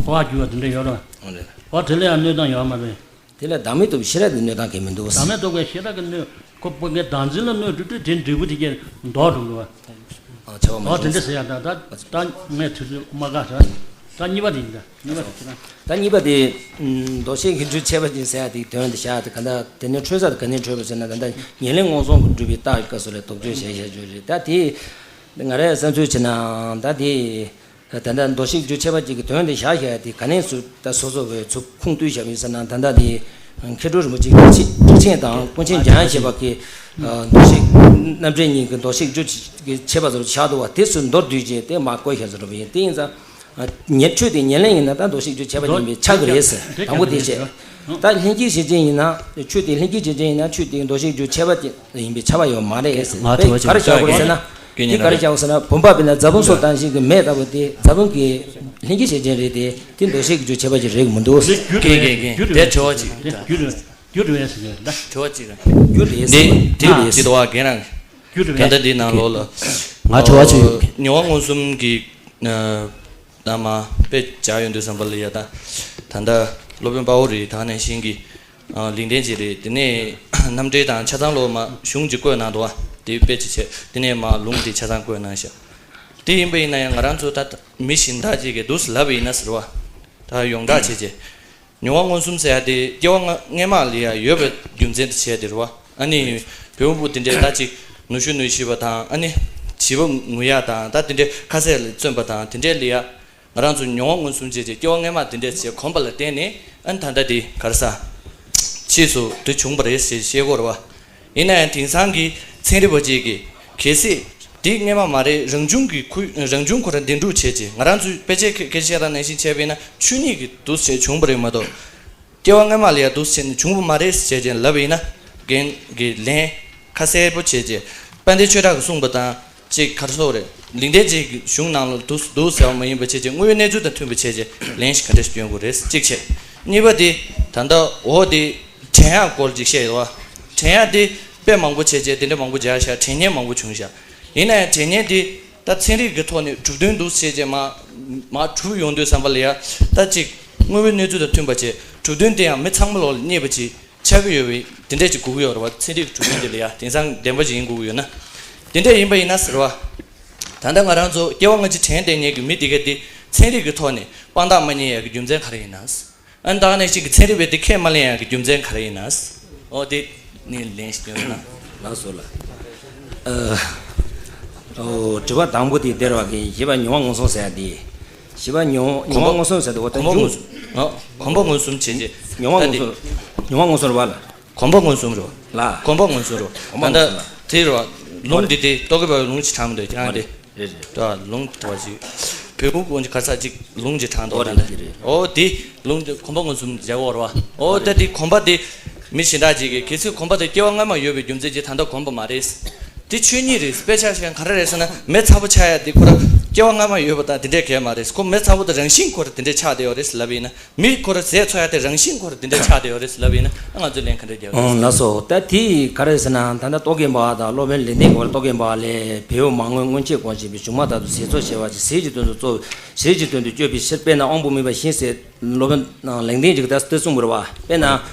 འཁོར་བར་གྱུར་བ་དེ་འདྲ་ཡོད་རེད་བ། འོ་རེད། འོ་དེ་ལ་ཡང་གནོད་སྟངས་ཡོད་མ་རེད། དེ་ལ་བདག་མེད་རྟོགས་པའི་ཤེས་རབ་ཀྱི་གནོད་སྟངས་གང་ཡང་མི་འདུག། བདག་མེད་རྟོགས་པའི་ཤེས་རབ་ཀྱི་གནོད། ཁོ་སྤུ་གའི་བདག་འཛིན་ལ་གནོད་འགྲོ་དུས་དེ་འབྲས་བུ་དེ་གས་ལྡོག་འགྲོ་གི་རེད་བ། ཨ། བྱ་བ་མ་འོ་དེ་འདྲ་ཟེར་ཡ། ད་ད་ད་ངས་དུས་ཚོད་མ་འགག་ཟེར། ད་གཉིས་པ་དེ་ཡིན། ད་གཉིས་པ་དེ་ཁྱེད་རང་། ད་གཉིས་པ་དེ། ཨམ། འདུ་ཤེས་ཀྱི་རྒྱུ་ཆད་པ་ཅན་ཟེར་ཡ་དེ་དོན་དེ་བཞག་དེ་ག་འདྲ། དེ་ནས་འཕྲོས་ས་དེ་ག་ནས་འཕྲོས་པ་ཟེར་ན། ད་ལྟ་ཉེར་ལེན་མངོན་སུམ་གྱིས་གྲུབ་པའི་རྟགས་ཀྱི་སྐབས་སུ་ལ་དོགས་གཅོད་བྱས་བཞག་རྒྱུ་རེད། ད་དེ་ང་རའི་བསམ་ཚུལ་བྱས་ན། ད་དེ། ད་ལྟ་འདུ་ཤེས་རྒྱུ་ཆད་པ་ཅན་གྱི་དོན་དེ་བཞག་བཞག་དེ་ག་ནས་སུ་ད་སོ་སོ་བས་ཚུར་ཁུངས་བཏུས་བཞག་པ་ཡིན་ཟེར་ན། ད་ལྟ་དེ་མཁས་གྲུབ་རིན་པོ་ཆེ་གི་ཐེག་ཆེན་དང་ཀུན་མཁྱེན་འཇམ་དབྱངས་བཞད་པ་གི་འདུ་ཤེས་རྣམ་འགྲེལ་གཉིས་ཀྱི་འདུ་ཤེས་རྒྱུ་ཆད་པ་ཟེར་བཞག་འདུག་བ། དེ་ཚུར་མདོར་བསྡུས་བྱས་དེ་མར་བཀོད་བཞག་ཟེར་བ་ཡིན། དེ་ཡིན་ཙང་ཉེར་ཆོས་དེ་ཉེར་ལེན་ཡིན་ན་ད་འདུ་ཤེས་རྒྱུ་ཆད་པ་ཅན་པའི་ཆགས་ཀྱི་རེད་ཟེར། དང་པོ་དེ་བྱས། ད་ལྷན་སྐྱེས་གཞན་ཅན་ཡིན་ན། ཆོས་དེ་ལྷན་སྐྱེས་གཞན་ཅན་ཡིན་ན་ཆོས་དེ་འདུ་ཤེས་རྒྱུ་ཆད་པ་ཅན་ཡིན་པའི་ཁྱབ་པ་ཡོད་མ་རེད་ཟེར། ང་དྲི་བ་ག་རེ་བཞག་དགོས་རེད་ཟེར་ན། དེ་ག་རེ་བཞག་དགོས་ཟེར་ན། བུམ་པ་དཔེར་ན་རྫ་བུམ་སོགས་བཏང་ཞིང་གི་མེ་ལྟ་བུ་དེ་རྫ་བུམ་གྱི་ལྷན་སྐྱེས་གཞན་ཅན་རེད་དེ། དེ་འདུ་ཤེས་ཀྱི་རྒྱུ་ཆད་པ་ཅན་རེད་མི་འདུག། རྒྱུ་རེད། རྒྱུ་རེད། དེ་དྲི་བ་གཅིག་རེད། རྒྱུ་རེད། རྒྱུ་རེད་ཟེར་གྱི་རེད། དྲི་བ་གཅིག་རེད། རྒྱུ་རེད་ཟེར། འདི་འདི་རེད་ཟེར། དེ་དོ་བ་རྒན་རང་། རྒྱུ་རེད། ད་ལྟ་འདི་ནང་ལོགས་ལ། ང་དྲི་བ་གཅིག་ཡོད། མྱོང་བ་མངོན་སུམ་གྱི་ཨ་ད་མ་དཔེ་བྱ་ཡོང་དུས་ཙམ་པ་ལ་ཡ། ད་ད་ལྟ་སློབ་དཔོན་དཔའ་བོ་རེད། ད་ནང་བཞིན་གྱི་ཨ་ལིང་ཏེན་ཅིག་རེད། དེ་ནས་རྣམ་འགྲེལ་དང་ཆ་ཚང་ལོ་མ་གཞུང་ཅིག་བཀོད་གནང་འདུག་བ། དེ་དཔེ་ཅིག་བྱས། དེ་ནས་མ་ལུང་དེ་ཆ་ཚང་བཀོད་གནང་ཤག། དེ་ཡིན་པ་ཡིན་ན་ཡང་ང་རང་ཚོ་ད་མི་གཞན་དག་ཅིག་གིས་འདུག་ཟེར་ལབ་པ་ཡིན་ན་ཟེར་བ། ད་ཡོངས་གྲགས་བྱས་རྗེས། མྱོང་བ་མངོན་སུམ་ཟེར་ཡ་དེ་སྐྱེ་བ་སྔ་སྔན་མ་ལ་ཡ་ཡོད་པའི་རྒྱུ་མཚན་དུ་བྱས་དེ་རེད་བ། ཨ་ནི་བེའུ་བུ་དེ་འདྲའི་ད་ཅིག་ནུ་ཞོ་ནུ་ཤི་བ་དང་། ཨ་ནི་བྱིས་པ་ངུ་ཡ་དང་། ད་དེ་འདྲའི་ཁ་ཟས་ལ་བརྩོན་པ་དང་དེ་འདྲའི་ལ་ཡ། ང་རང་ཚོ་མྱོང་བ་མངོན་སུམ་བྱས་རྗེས་སྐྱེ་བ་སྔན་མ་དེ་འདྲའི་བྱས་གོམས་པ་ལ་བརྟེན་ནས། ཨ་ནི་ད་ལྟ་དེ་ག་རེ་ཟ། ཕྱིས་སུ་དེ་བྱུང་བ་རེད་ཞེས་བཤད་ཀྱི་ཡོད་རེད་བ། ཡིན་ན་ཡང་དེང་སང་གི་ཚན་རིག་པ་ཅིག་གིས་གལ་སྲིད་དེ་སྔན་མ་མ་རེད། རང་བྱུང་གི་ཁུ་རང་བྱུང་ཁོ་རང་བདེན་གྲུབ་བྱས་རྗེས། ང་རང་ཚོས་དཔེ་ཆའི་སྐད་ཆ་དང་ནང་བཞིན་བྱས་པ་ཡིན་ན་ཆོས་ཉིད་ཀྱིས་འདུག་སེ་བྱུང་བ་རེད་མ་གཏོགས། སྐྱེ་བ་སྔན་མ་ལ་ཡ་འདུག་སེ་བྱས་ནས་བྱུང་བ་མ་རེད་ཟེར་བྱས་ལབ་པ་ཡིན་ན། རྒན་གྱིས་ལན་ཁ་གསལ་པོ་བྱས་རྗེས། དཔལ་ལྡན་ཆོས་གྲགས་ཀྱིས་གསུངས་པ་དང་ཅིག་ག་རེ་ཟེར་དགོས་རེད། ལིང་ཏེན་ཅིག་གི་གཞུང་ནང་ལ་འདུག་འདུག་ཟེར་བ་མ་ཡིན་པ་བྱས་རྗེས། དངོས་ཡོད་གནས་ཚུལ་དང་མཐུན་པ་བྱས་རྗེས་ལན་ཞིག་ག་འདྲ་ཞིག་སྐྱོན་དགོས་རེད། གཅིག་བྱས། གཉིས་པ་དེ་ད་ལྟ་འོ་དེ་དྲན་ཡག་སྐོར་ཅིག་བཤད་ཡོད་བ། དྲན་ཡག་དེ་དཔེ་མང་པོ་བྱས་རྗེས་དེ་འདྲ་མང་པོ་མཇལ་ཤག། དྲན་མཁན་མང་པོ་བྱུང་ཤག། ཡིན་ན་ཡང་དྲན་མཁན་དེ་ད་ཚན་རིག་གི་ཐོག་ནས་གྲུབ་དོན་འདུག་བྱས་རྗེས་མ་མ་གྲུབ་ཡོང་དུས་ཙམ་པ་ལ་ཡ། ད་ཅིག་དངོས་ཡོད་གནས་ཚུལ་དང་མཐུན་པ་བྱས། གྲུབ་དོན་དེ་ཡང་མི་ཚང་མ་ལོག་ལ་རྙེད་པ་ཅིག་ཆགས་ཀྱི་ཡོད་པའི་དེ་འདྲས་ཅིག་དགོས་ཀྱི་ཡོད་རེད་བ། ཚན་རིག་གི་གྲུབ་དོན་དེ་ལ་ཡ་དེང་སང་བདེན་པ་ཅིག་ཡིན་དགོས་ཀྱི་ཡོད་ན། དེ་འདྲས་ཡིན་པ་ཡིན་ན་ཟེར་བ། ད་ལྟ་ང་རང་ཚོ་སྐྱེ་བ་སྔ་ཕྱི་དྲན་བསྡད་མཁན་གྱི་མི་དེ་ག་དེ་ཚན་རིག་གི་ཐོག་ནས་དཔང་རྟགས་མ་རྙེད་ཡག་གི་རྒྱུ་མཚན་ག་རེ་ཡིན་ན། ཨ་ནི་ད་ག་ནང་བཞིན་གྱི་ཚན་རིག་པས་དེ་ཁས་མ་ལེན་ཡག་གི་རྒྱུ་མཚན་ག་རེ་ཡིན་ན། འོ་དེ་ནི་ལན་ཞིག་སྟོན་རོགས་གནང་། ལགས་སོ་ལགས། ཨ། འོ་དྲི་བ་དང་པོ་དེ་དེ་རེད་བ། གི་ཞེས་པ་མྱོང་བ་མངོན་སུམ་ཟེར་ཡ་དེ། ཞེས་པ་མྱོང་མྱོང་བ་མངོན་སུམ་ཟེར་དུས་འོ་ད་གོམས་པ་མངོན་སུམ། ཨ། གོམས་པ་མངོན་སུམ་བྱས་རྗེས། མྱོང་བ་མངོན་སུམ། མྱོང་བ་མངོན་སུམ་རེད་བ་ལ། གོམས་པ་མངོན་སུམ་རེད་བ། ལགས། གོམས་པ་མངོན་སུམ་རེད་བ། གོམས་པ་ད་ལྟ་མངོན་སུམ་ལགས། དེ་རེད་བ། ལུང་འདི་དེ་རྟོག་གེ་པའི་ལུང་ཞིག་དྲངས་མི་འདུག་ཁྱེད་རང་དེ། རེད་རེད། ད་ལུང་དྲི་བ་ཅིག་བོད་ཀྱི་དབང་ཆ་ག་ས་ཅིག་ལུང་ཅིག་དྲངས་འདུག་ཨོ་རེད་རེད་རེད། ཨོ་དེ་ལུང་དེ་གོམ་པ་ངོས་བཟུང་མཇལ་བར་བ། ཨོ་ད་དེ་གོམ་པ་དེ་མི་གཞན་དག་ཅིག་གིས་གལ་སྲིད་གོམ་པ་དེ་སྐྱེ་བ་སྔ་མ་ཡོད་པའི་རྒྱུ་མཚན་གྱིས་ད་ལྟ་གོམ་པ་མ་རེད། དེ་ཆོས་ཉིད་རེད། དཔེ་ཆ་ཞིག་ག་རེ་རེད་ཟེར་ན་མེ་ཚ་པོ་ཆགས་ཡ་དེ་ཁོ་རང་སྐྱེ་བ་སྔ་མ་ཡོད་པ་དང་དེ་འདྲས་གས་མ་རེད། ཁོ་མེ་ཚ་པོ་དེ་རང་བཞིན་ཁོ་རང་དེ་འདྲས་ཆགས་བསྡད་ཡོད་རེད་ལབ་ཡིན་ན། མི་ཁོ་ར་ཟས་འཚོ་ཡ་དེ་རང་བཞིན་ཁོ་ར་དེ་འདྲ་ཆགས་བསྡད་ཡོད་རེད་ལབ་ཡིན་ན་ང་ཚོས་ལན་ག་འདྲ་རྒྱག་ཨང་། ལགས་སོ། ད་དེ་ག་རེ་ཟེར་ན་ད་ལྟ་རྟོག་གེ་འབའ་དང་སློབ་དཔོན་ལེགས་ལྡན་གྱི་བར་རྟོག་གེ་འབའ་ལས་བལ་པོ་མ་དངོས་སྔོན་ཆད་གོང་བཞིན་པའི་གཞུང་མ་ལྟར་དུ་ཟས་འཚོ་བྱེད་པ་ཅིག་ཟས་ཀྱི་དོན་དུ་གཙོ་ཟས་ཀྱི་དོན་དུ་སྤྱོད་པའི་ཕྱིར། དཔེར་ན་དབང་པོ་མེད་པ་བཞིན་ཟེར་སློབ་དཔོན་ལེགས་ལྡན་གྱིས་ད་ལྟ་གསུངས་པ་རེད་བ། དཔེར་ན་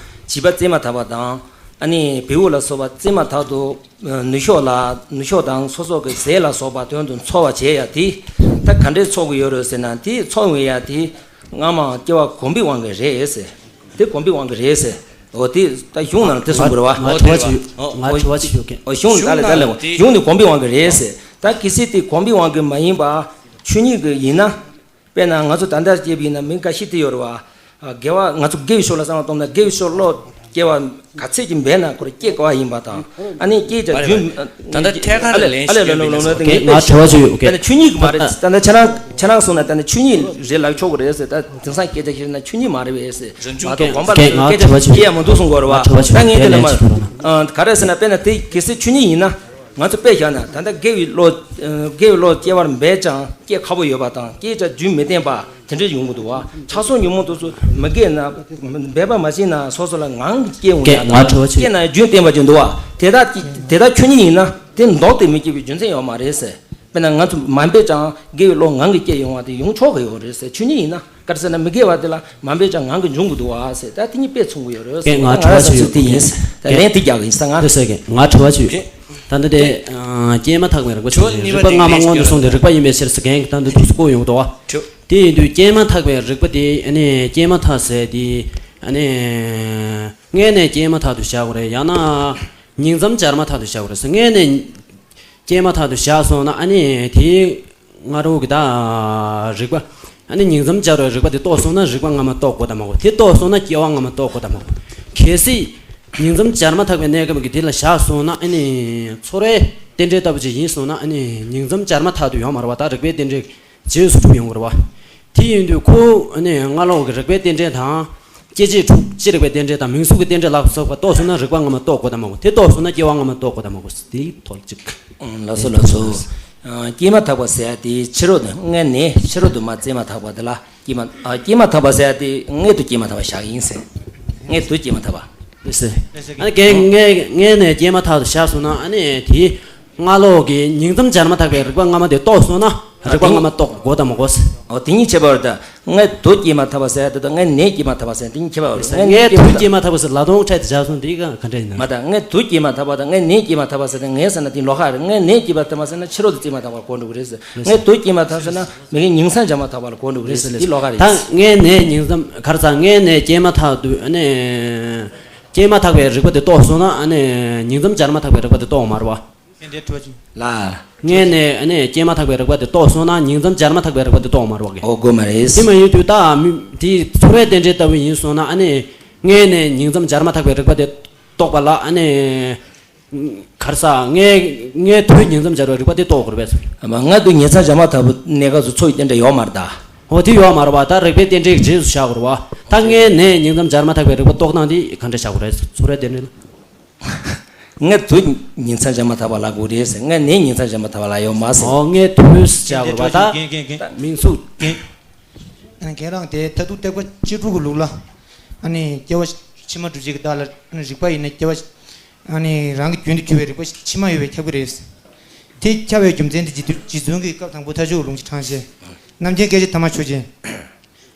བྱིས་པ་བཙས་མ་ཐག་པ་དང་ཨ་ནི་བལ་པོ་ལ་སོགས་པ་བཙས་མ་ཐག་ཏུ་ནུ་ཞོ་ལ་ནུ་ཞོ་དང་སོ་སོ་གི་ཟས་ལ་སོགས་པ་དོན་དུ་འཚོ་བ་བྱེད་ཡ་དེ་ད་ག་འདྲས་འཚོ་གི་ཡོད་རེད་ཟེར་ན་དེ་འཚོ་འོང་ཡ་དེ། སྔ་མ་སྐྱེ་བ་གོམས་པའི་དབང་གིས་རེད་ཟེར། དེ་གོམས་པའི་དབང་གིས་རེད་ཟེར། འོ་དེ་ད་གཞུང་ནང་དེ་གསུངས་པ་རེད་བ། ང་དྲི་བ་ཅིག་ཡོད། ང་དྲི་བ་ཅིག་ཡོད་མཁན། འོ་གཞུང་ནི་ད་ལས་ད་ལས་འོ་གཞུང་ནི་གོམས་པའི་དབང་གིས་རེད་ཟེར། ད་གལ་སྲིད་དེ་གོམས་པའི་དབང་གིས་མ་ཡིན་པ་ཆོས་ཉིད་ཀྱི་ཡིན་ན། དཔེར་ན་ང་ཚོ་ད་ལྟ་སྐྱེས་པ་ཡིན་ན་མི་འགའ་ཤས་དེ་ཡོད་རེད་བ། དགེ་བ་ང་ཚོ་དགེ་བའི་ཕྱོགས་ལ་བསམ་བློ་གཏོང་ན་དགེ་བའི་ཕྱོགས་བློ་སྐྱེ་བ་ག་ཚད་ཅིག་འབད་ན་ཁོ་རང་སྐྱེ་དགོས་པ་ཡིན་པ་དང་། ཨ་ནི་སྐྱེས་ཀྱང་རྒྱུན་ད་ལྟ་ཐད་ཀར་ལ་ལན་ཞིག་ཡོད་མེད་ལ་སོགས་ང་དྲི་བ་ཅིག་ཡོད་ཀྱི། ད་ནི་ཆོས་ཉིད་ཀྱི་མ་རེད། ད་ནི་ཁྱེད་རང་ཁྱེད་རང་གསུངས་ན་ད་ནི་ཆོས་ཉིད་རེད་ལབ་ཆོག་གི་རེད་ཟེར། ད་དེང་སང་སྐད་ཆ་བཤད་ན་ཆོས་ཉིད་མ་རེད་པས་ཟེར། མ་གཏོགས་དགོངས་པ་ལ་སྐད་ཆ་སྐད་ཡ་མ་འདུག་གསུང་གི་རེད་བ། ད་ངས་དེ་ལ་མ་ག་རེ་ཟེར་ན་དཔེར་ན་དེ་གལ་སྲིད་ཆོས་ཉིད་ཡིན་ན་ང་ཚོ་དཔེ་བཞག་ན་ད་ལྟ་དགེ་བའི་བློ་དགེ་བའི་བློ་སྐྱེ་བར་འབད་ཀྱང་སྐྱེ་ཁག་པོ་ཡོད་པ་དང་སྐྱེས་ཀྱང་རྒྱུན་མི་བརྟན་པ། དེ་འདྲ་ཡོང་གི་འདུག་བ། ཆགས་སོགས་ཉོན་མོངས་དེ་ཚོ་མི་དགེ་ན་འབད་པ་མ་བྱས་ན་སོ་སོ་ལ་ངང་གིས་སྐྱེ་འོང་ཡ་དང་སྐྱེས་ན་རྒྱུན་བརྟན་པ་ཅིག་འདུག་བ། དེ་དག་དེ་དག་ཆོས་ཉིད་ཡིན་ན་དེ་ལྡོག་སྟེ་མི་སྐྱེ་བའི་རྒྱུ་མཚན་ཡོད་མ་རེད་ཟེར། དཔེར་ན་ང་ཚོ་མ་འབད་ཀྱང་དགེ་བའི་བློ་ངང་གིས་སྐྱེ་ཡོང་བ་དེ་ཡོང་ཆོག་གི་ཡོད་རེད་ཟེར། ཆོས་ཉིད་ཡིན་ན་ག་རེ་ཟེར་ན་མི་དགེ་བ་དེ་ལ་མ་འབད་ཀྱང་ངང་གིས་འབྱུང་གི་འདུག་བ་ཟེར། ད་དེ་གཉིས་དཔེ་མཚུངས་གི་ཡོད་རེད་ཟེར། ང་ང་རང་བསམ་ཚུལ་དེ་ཡིན་ཟེར། ད་ལན་དེ་རྒྱག་གི་ཡིན་ཟེར། ང་དེ་ཟེར་གི་ང་དྲི་བ་ཅིག་ཡོད། ད་ལྟ་དེ་ཨ་སྐྱེས་མ་ཐག་པའི་རིག་པ་ཆོས་ཉིད་རིག་པ་སྔ་མ་སྔོན་དུ་སོང་སྟེ་རིག་པ་ཡིན་པའི་ཕྱིར་ཟེར་མཁན་གྱི་ད་འདི་ཐུགས་སུ་བཀོད་ཡོང་གི་འདུག་བ། དེ་ཡིན་དུས་སྐྱེས་མ་ཐག་པའི་རིག་པ་དེ་ཨ་ནི་སྐྱེས་མ་ཐག་ཟེར་དེ་ཨ་ནི་སྔས་ནས་སྐྱེས་མ་ཐག་ཏུ་བཞག་དགོས་རེད། ཡང་ན་ཉིང་མཚམས་སྦྱར་མ་ཐག་ཏུ་བཞག་དགོས་རེད་ཟེར། སྔས་ནས་སྐྱེས་མ་ཐག་ཏུ་བཞག་སོང་ན་ཨ་ནི་དེ་སྔ་རོལ་གྱི་ད་རིག་པ་ཨ་ནི་ཉིང་མཚམས་སྦྱར་བའི་རིག་པ་དེ་རྟོགས་སོང་ན་རིག་པ་སྔ་མ་རྟོགས་དགོས་དམ་མ་དགོས། དེ་རྟོགས་སོང་ན་སྐྱེ་བ་སྔ་མ་རྟོགས་དགོས་དམ་མ་དགོས། གལ་སྲིད་ཉིང་མཚམས་སྦྱར་མ་ཐག་པའི་གནས་སྐབས་ཀྱི་དེ་ལ་བཞག་སོང་ན་ཨ་ནི་ཚོར་བའི་རྟེན་འབྲེལ་ལྟ་བུ་ཅིག་ཡིན་སོང་ན་ཨ་ནི་ཉིང་མཚམས་སྦྱར་མ་ཐག་ཏུ་ཡོད་མ་རེད་བ། ད་རིག་པའི་རྟེན་འབྲེལ་རྗེས་སུ་གྲུབ་ཡོང་གི་རེད་བ། དེ་ཡིན་དུས་ཁོ་ཨ་ནི་སྔ་ལོགས་ཀྱི་རིག་པའི་རྟེན་འབྲེལ་དང་སྐྱེ་མཆེད་དྲུག་སྤྱི་རིག་པའི་རྟེན་འབྲེལ་དང་མིང་གཟུགས་ཀྱི་རྟེན་འབྲེལ་ལ་སོགས་པ་རྟོགས་སོང་ན་རིག་པ་སྔ་མ་རྟོགས་དགོས་དམ་མ་དགོས། དེ་རྟོགས་སོང་ན་སྐྱེ་བ་སྔ་མ་རྟོགས་དགོས་དམ་མ་དགོས། དེའི་ཐོག་ལ་གཅིག་ཨང་། ལགས་སོ་ལགས་སོ། ཨ་སྐྱེས་མ་ཐག་པ་ཟེར་ཡ་དེ་ཕྱི་རོལ་དུ་སྔར་ནས་ཕྱི་རོལ་དུ་མ་བཙས་མ་ཐག་པ་དེ་ལ་སྐྱེས་མ་ཨ་སྐྱེས་མ་ཐག་པ་ཟེར་ཡ་དེ་སྔར་དུ་སྐྱེས་མ་ཐག་པ་བཞག་ཡིན་ཟེར། སྔར་དུ་སྐྱེས་མ་ཐག་པ། ལགས་སོ། ཨ་ནི་སྔར་སྔར་སྔར་ནས་སྐྱེས་མ་ཐག་ཏུ་བཞག་སོང་ན་ཨ་ནི་དེ་སྔ་ལོགས་ཀྱི་ཉིང་མཚམས་སྦྱར་མ་ཐག་པའི་རིག་པ་སྔ་མ་དེ་རྟོགས་སོང་ན་རིག་པ་སྔ་མ་རྟོགས་དགོས་དམ་མ་དགོས། ཨོ་དེ་གཉིས་ཁྱད་པར་ད། སྔར་དུ་སྐྱེས་མ་ཐག་པ་ཟེར་ཡ་དེ་དང་སྔར་ནས་སྐྱེས་མ་ཐག་པ་ཟེར་ཡ་དེ་གཉིས་ཁྱད་པར་ཡོད་རེད། སྔར་དུ་སྐྱེས་མ་ཐག་པ་ཟེར་ལ་དོན་ཁྲལ་དུ་བཞག་སོང་དེ་ག་ག་འདྲ་ཡིན་ན། མ་ད་སྔར་དུ་སྐྱེས་མ་ཐག་པ་དང་སྔར་ནས་སྐྱེས་མ་ཐག་པ་ཟེར་ཏེ་ངས་ཟེར་ན་དེ་ལོགས་ཀ་རེད། སྔར་ནས་སྐྱེས་མ་ཐག་པ་ཟེར་ན་ཕྱི་རོལ་དུ་སྐྱེས་མ་ཐག་པ་གོ་འགྲོ་གི་རེད་ཟེར། སྔར་དུ་སྐྱེས་མ་ཐག་ཟེར་ན་མི་གི་ཉིང་མཚམས་སྦྱར་མ་ཐག་པ་ལ་གོ་འགྲོ་གི་རེད་ཟེར། དེ་ལོགས་ཀ་རེད། ད་སྔར་ནས་ཉིང་མཚམས་ག་རེ་ཟ་སྔར་ནས་སྐྱེས་མ་ཐག་ཏུ་ཨ་ནི་སྐྱེས་མ་ཐག་པའི་རིག་པ་དེ་རྟོགས་སོང་ན་ཨ་ནི་ཉིང་མཚམས་སྦྱར་མ་ཐག་པའི་རིག་པ་དེ་རྟོགས་མ་རེད་བ། དེ་འདྲའི་དྲི་བ་ཅིག་ལ། སྔས་ནས་ཨ་ནི་སྐྱེས་མ་ཐག་པའི་རིག་པ་དེ་རྟོགས་སོང་ན་ཉིང་མཚམས་སྦྱར་མ་ཐག་པའི་རིག་པ་དེ་རྟོགས་མ་རེད་བ་གི། ཨོ་དགོས་མ་རེད། དེ་མ་ཡིན་དུས་ད་མི་དེ་ཚོར་བའི་རྟེན་འབྲེལ་ལྟ་བུ་ཡིན་སོང་ན་ཨ་ནི་སྔས་ནས་ཉིང་མཚམས་སྦྱར་མ་ཐག་པའི་རིག་པ་དེ་རྟོགས་པ་ལ་ཨ་ནི་ག་རེ་ཟ་སྔས་སྔར་དུ་ཉིང་མཚམས་སྦྱར་བའི་རིག་པ་དེ་རྟོགས་དགོས་རེད་པས། མ་སྔར་དུ་ཉིང་མཚམས་སྦྱར་མ་ཐག་པའི་གནས་སྐབས་སུ་ཚོར་བའི་རྟེན་འབྲེལ་ཡོད་མ་རེད་ད། ཨོ་དེ་ཡོད་མ་རེད་བ། ད་རིག་པའི་རྟེན་འབྲེལ་གྱི་རྗེས་སུ་བཞག་དགོས་རེད་བ། ད་སྔས་ནས་ཉིང་མཚམས་སྦྱར་མ་ཐག་པའི་རིག་པ་རྟོགས་སྟངས་དེ་ག་འདྲ་བཞག་དགོས་རེད། ཚོར་བའི་རྟེན་འབྲེལ་ལ། སྔར་དུ་ཉིང་མཚམས་སྦྱར་མ་ཐག་པ་ལབ་དགོས་རེད་ཟེར། སྔར་ནས་ཉིང་མཚམས་སྦྱར་མ་ཐག་པ་ལབ་ཡོད་མ་ཟེར། ཨོ་སྔར་དུ་ཟེར་བྱ་དགོས་རེད་བ། ད་རྒན་རྒན་རྒན་མིང་གཟུགས་རྒན། ཨ་ནི་རྒན་རང་དེ་མཐར་ཐུག་ཐེག་པ་སྤྱི་དྲུག་གི་ལུགས་ལ་ཨ་ནི་སྐྱེ་བ་ཕྱི་མ་སྒྲུབ་བྱེད་ཀྱི་བདག་ལ་ཨ་ནི་རིགས་པ་ཡིན་ན་སྐྱེ་བ་ཨ་ནི་རང་གི་རྒྱུན་དུ་གྱུར་པའི་རིགས་པ་ཕྱི་མ་ཡོད་པས་ཁྱབ་ཀྱི་རེད། དེ་ཁྱབ་པའི་རྒྱུ་མཚན་དེ་རྗེ་བཙུན་གྱིས་སྐབས་དང་པོ་མཐའ་མཇུག་ལུང་གིས་དྲངས་བྱས། རྣམ་མཁྱེན་སྐད་ཅིག་ཐ་མ་ཆོས་ཅན།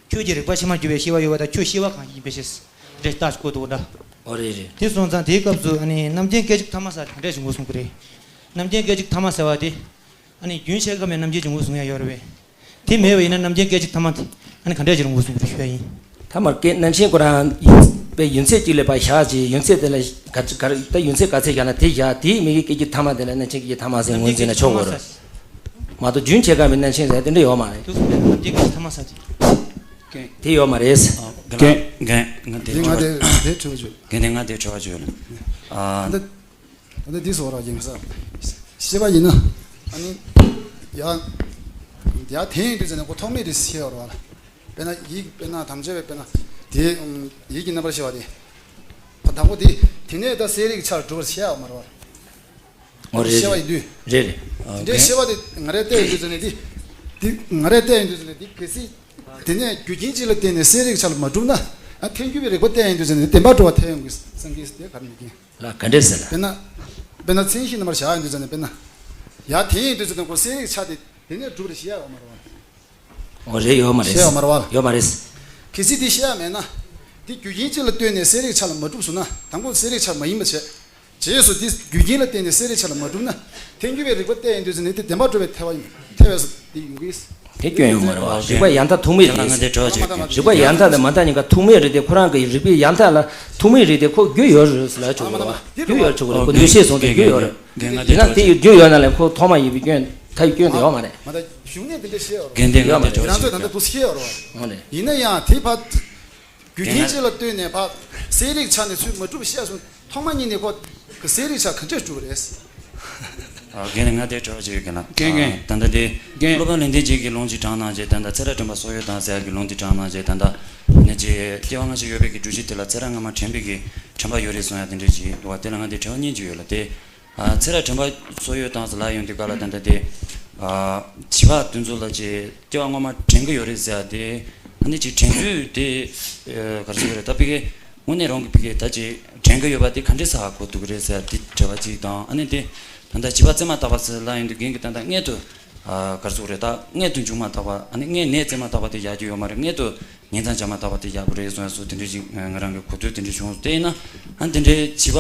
ཁྱོད་ཀྱི་རིག་པ་ཕྱི་མ་གྱུར་པའི་ཤེས་པ་ཡོད་པ་དང་ཁྱོད་ཤེས་པ་གང་ཞིག་ཡིན་པའི་ཕྱིར། འདྲེ་ལྟ་ཞིག་གོ་འདུག་འདྲ། ཨོ་རེད་རེད། དེ་སོང་ཙང་དེའི་སྐབས་སུ་ཨ་ནི་རྣམ་མཁྱེན་སྐད་ཅིག་ཐ་མ་ཟེར་ག་འདྲས་ཞིག་ངོས་བཟུང་གི་རེད། རྣམ་མཁྱེན་སྐད་ཅིག་ཐ་མ་ཟེར་བ་དེ། ཨ་ནི་རྒྱུན་ཆད་སྐབས་ནས་རྣམ་མཁྱེན་ཅིག་ངོས་བཟུང་ཡ་ཡོད་རེད་པས། དེ་མེད་པ་ཡིན་ན་རྣམ་མཁྱེན་སྐད་ཅིག་ཐ་མ་དེ་ཨ་ནི་ག་འདྲས་ཞིག་ངོས་བཟུང་གི་རེད་ཞུ་ཡ་ཡིན། ཐ་མར་སྐད་རྣམ་མཁྱེན་ཁོ་རང་ཡུན་པའི་ཡུན་ཚད་ཅིག་ལ་ཕར་བཞག་ཅིག་ཡུན་ཚད་དེ་ལ་ག་ག་ད་ཡུན་ཚད་ག་ཚད་བཞག་ན་དེ་བཞག་དེའི་མི་གི་སྐད་ཅིག་ཐ་མ་དེ་ལ་རྣམ་མཁྱེན་སྐད་ཅིག་ཐ་མ་ཟེར་ངོས་འཛིན་ན་ཆོག་གི་རེད། མ་གཏོགས་རྒྱུན་ཆད་སྐབས་ནས་རྣམ་མཁྱེན་ཟེར་དེ་འདྲ་ཡོད་མ་རེད། དེ་ཡོད་མ་རེད། རྒན་རྒན་ང་དེ་ང་དེ་དེ་དྲི་བ་བརྗོད། རྒན་དེ་ང་དེ་དྲི་བ་བརྗོད་ལ། ཨ། ད་ད་འདི་སོགས་ར་རྒན་ས། ཤེས་པ་ཡིན་ན། ཨ་ནི། ཡ། ཡ་དེ་ཡིན་དུས་ཙམ་ནས་ཁོ་ཐོགས་མེད་དུ་ཤེས་པ་རེད་བ། དཔེར་ན་ཡིད་དཔེར་ན་དམ་བཅའ་བའི་དཔེར་ན་དེ་ཡིད་ཀྱི་རྣམ་པར་ཤེས་པ་དེ། དང་པོ་དེ། དེ་ནས་ད་གསལ་རིག་ཆར་གྲུབ་པར་ཤེས་ཡ་མ་རེད་བ། ཨོ་རེད་ཤེས་པ་ཡིན་དུས། རེད་རེད། དེ་འདྲའི་ཤེས་པ་དེ་ང་རའི་ལྟ་ཡིན་དུས་ཙམ་ནས་དེ། དེ་ང་རའི་ལྟ་ཡིན་དུས་ཙམ་ནས་དེ་གལ་སྲིད། དེ་ནས་རྒྱུ་རྐྱེན་གཅིག་ལ་བརྟེན་ནས་གསལ་རིག་ཆར་མ་གྲུབ་ན། ཨ་ཐལ་འགྱུར་བའི་རིག་པ་བསྟན་ཡིན་དུས་ཙམ་ནས་བདེན་པར་གྲུབ་པ་ཐལ་ཡོང་གི་བསམ་གྱི་དེ་ག་རེ་མི་རྒན། ལ་ག་འདྲས་ཟེར་ལ། དཔེར་ན། དཔེར་ན་མཚན་གཞི་རྣམ་པར་བཞག་ཡིན་དུས་ཙམ་ནས་དཔེར་ན། ཡ་དེ་ཡིན་དུས་ཙམ་ནས་ཁོ་གསལ་རིག་ཆར་དེ་དེ་ནས་གྲུབ་པར་བཤད་ཡ་ཡོད་མ་རེད་བ། ཨོ་རེད་ཡོད་མ་རེད། བཤད་ཡ་ཡོད་མ་རེད་བ། ཡོད་མ་རེད། གལ་སྲིད་དེ་བཤད་ཡ་མེད་ན། དེ་རྒྱུ་རྐྱེན་གཅིག་ལ་ལྟོས་ནས་གསལ་རིག་ཆར་ལ་མ་གྲུབ་སོང་ན་དང་པོ་གསལ་རིག་ཆར་མ་ཡིན་པ་བྱས། རྗེས་སུ་དེ་རྒྱུ་རྐྱེན་ལ་བརྟེན་ནས་གསལ་རིག་ཆར་ལ་མ་གྲུབ་ན། ཐལ་འགྱུར་བའི་རིག་པ་བསྟན་ཡིན་དུས་ཙམ་ནས་དེ་བདེན་པར་གྲུབ་པའི་ཐལ་བ་ཡིན། ཐལ་བས་སུ་དེ་ཡོང་གི། དེ་སྐྱོན་ཡོང་མ་རེད་བ། རིག་པ་ཡང་དག་ཐུག་མེད་རེད་དེ། རིག་པ་ཡང་དག་དང་མ་དག་གཉིས་ཀ་ཐུག་མེད་རེད་དེ། ཁོ་རང་གི་རིག་པའི་ཡང་དག་ལ་ཐུག་མེད་རེད་དེ། ཁོ་རྒྱུ་ཡོད་རེད་ཟེར་ལ་ཆོག་གི་རེད་བ། རྒྱུ་ཡོད་ཆོག་གི་རེད། ཁོ་འདུས་བྱས་བཟུང་སྟེ་རྒྱུ་ཡོད་རེད། ཡིན་ན་དེ་ཡི་རྒྱུ་ཡོད་ན་ལས་ཁོ་ཐོག་མ་ཡིན་པའི་སྐྱོན། ཐལ་བའི་སྐྱོན་དེ་ཡོད་མ་རེད། མ་ད་གཞུང་ནས་དེ་འདྲ་བཤད་ཡོད་རེད། དགེ་འདུན་ལྔ་སྡེ་ཡོད་མ་རེད། ཁྱེད་རང་ཚོས་ད་ལྟ་འདུག་བཤད་ཡོད་རེད་བ། ཡིན་ན་ཡང་དེ་ཕར། རྒྱུ་རྐྱེན་གཅིག་ལ་ལྟོས་ནས་ཕར་གསལ་རིག་ཆར་ནས་ཚུར་མ་གྲུབ་བཤད་སོང་། ཐོག་མ་ཉིད་ནས་ཁོ་གི་གསལ་རིག་ཆར་ག་འདྲས་གྲུབ་པ་རེད། རྒན་ལགས་ང་དེ་དྲི་བ་ཅིག་ཡོད་རྒན་ལགས། རྒན་རྒན། ད་ལྟ་དེ། རྒན། སློབ་དཔོན་ལེགས་ལྡན་འབྱེད་ཀྱི་ལུང་གཅིག་དྲངས་གནང་རྗེས་ད་ལྟ་ཚེ་རབས་དྲན་པ་སོགས་ཡོད་དང་ཟེར་ཡག་གི་ལུང་དེ་དྲངས་གནང་རྗེས་ད་ལྟ། ནས་ཀྱི་སྐྱེ་བ་སྔ་ཕྱི་ཡོད་པའི་གི་སྒྲུབ་བྱེད་དེ་ལ་ཚེ་རབས་སྔ་མ་དྲན་པའི་གི་དྲན་པ་ཡོད་རེད་གསུང་ཡག་དེ་འདྲས་ཅིག་འདུག་བ། དེ་ལ་ང་དེ་དྲི་བ་གཉིས་ཅིག་ཡོད་ལ་དེ། ཨ་ཚེ་རབས་དྲན་པ་སོགས་ཡོད་དང་ཟེར་ལབ་ཡོང་དུས་སྐབས་ལ་ད་ལྟ་དེ། ཨ་བྱིས་པ་དེ་ཚོ་ལ་ཅིག་སྐྱེ་བ་སྔོན་མ་དྲན་གི་ཡོད་རེད་ཟེར་ཡག་དེ། ཨ་ནི་ཅིག་དྲན་ཚུལ་དེ། ཨ་ག་རེ་ཟེར་དགོས་རེད་ད་ཕ་གི། དངོས་གནས་རང་གི་ཕ་གི་ད་ཅིག་དྲན་གི་ཡོད་པ་དེ་ག་འདྲས་སེ་ཧ་གོ་ཐུབ་ཀྱི་རེད་ཟེར་དེ་དྲི་བ་གཅིག་དང་། ཨ་ནི་དེ་ད་ལྟ་བྱིས་པ་བཙས་མ་ཐག་པ་ཟེར་ལབ་ཡོང་དུས་རྒན་གྱིས་ད་ལྟ་མངལ་དུ། ཨ་ག་རེ་ཟེར་དགོས་རེད་ད། མངལ་དུ་འཇུག་མ་ཐག་པ། ཨ་ནི་མངལ་ནད་བཙས་མ་ཐག་པ་དེ་ཡག་རྒྱུ་ཡོད་མ་རེད། མངལ་དུ་ཉེ་མཚམས་བྱ་མ་ཐག་པ་དེ་ཡག་པོ་རེད་གསུངས་ཡག་སོགས་དེ་འདྲས་ཅིག་ང་རང་གི་གོ་ཐོས་དེ་འདྲས་བྱུང་སོང་། དེ་ཡིན་ན་ཨ་དེ་འདྲའི་བྱིས་པ་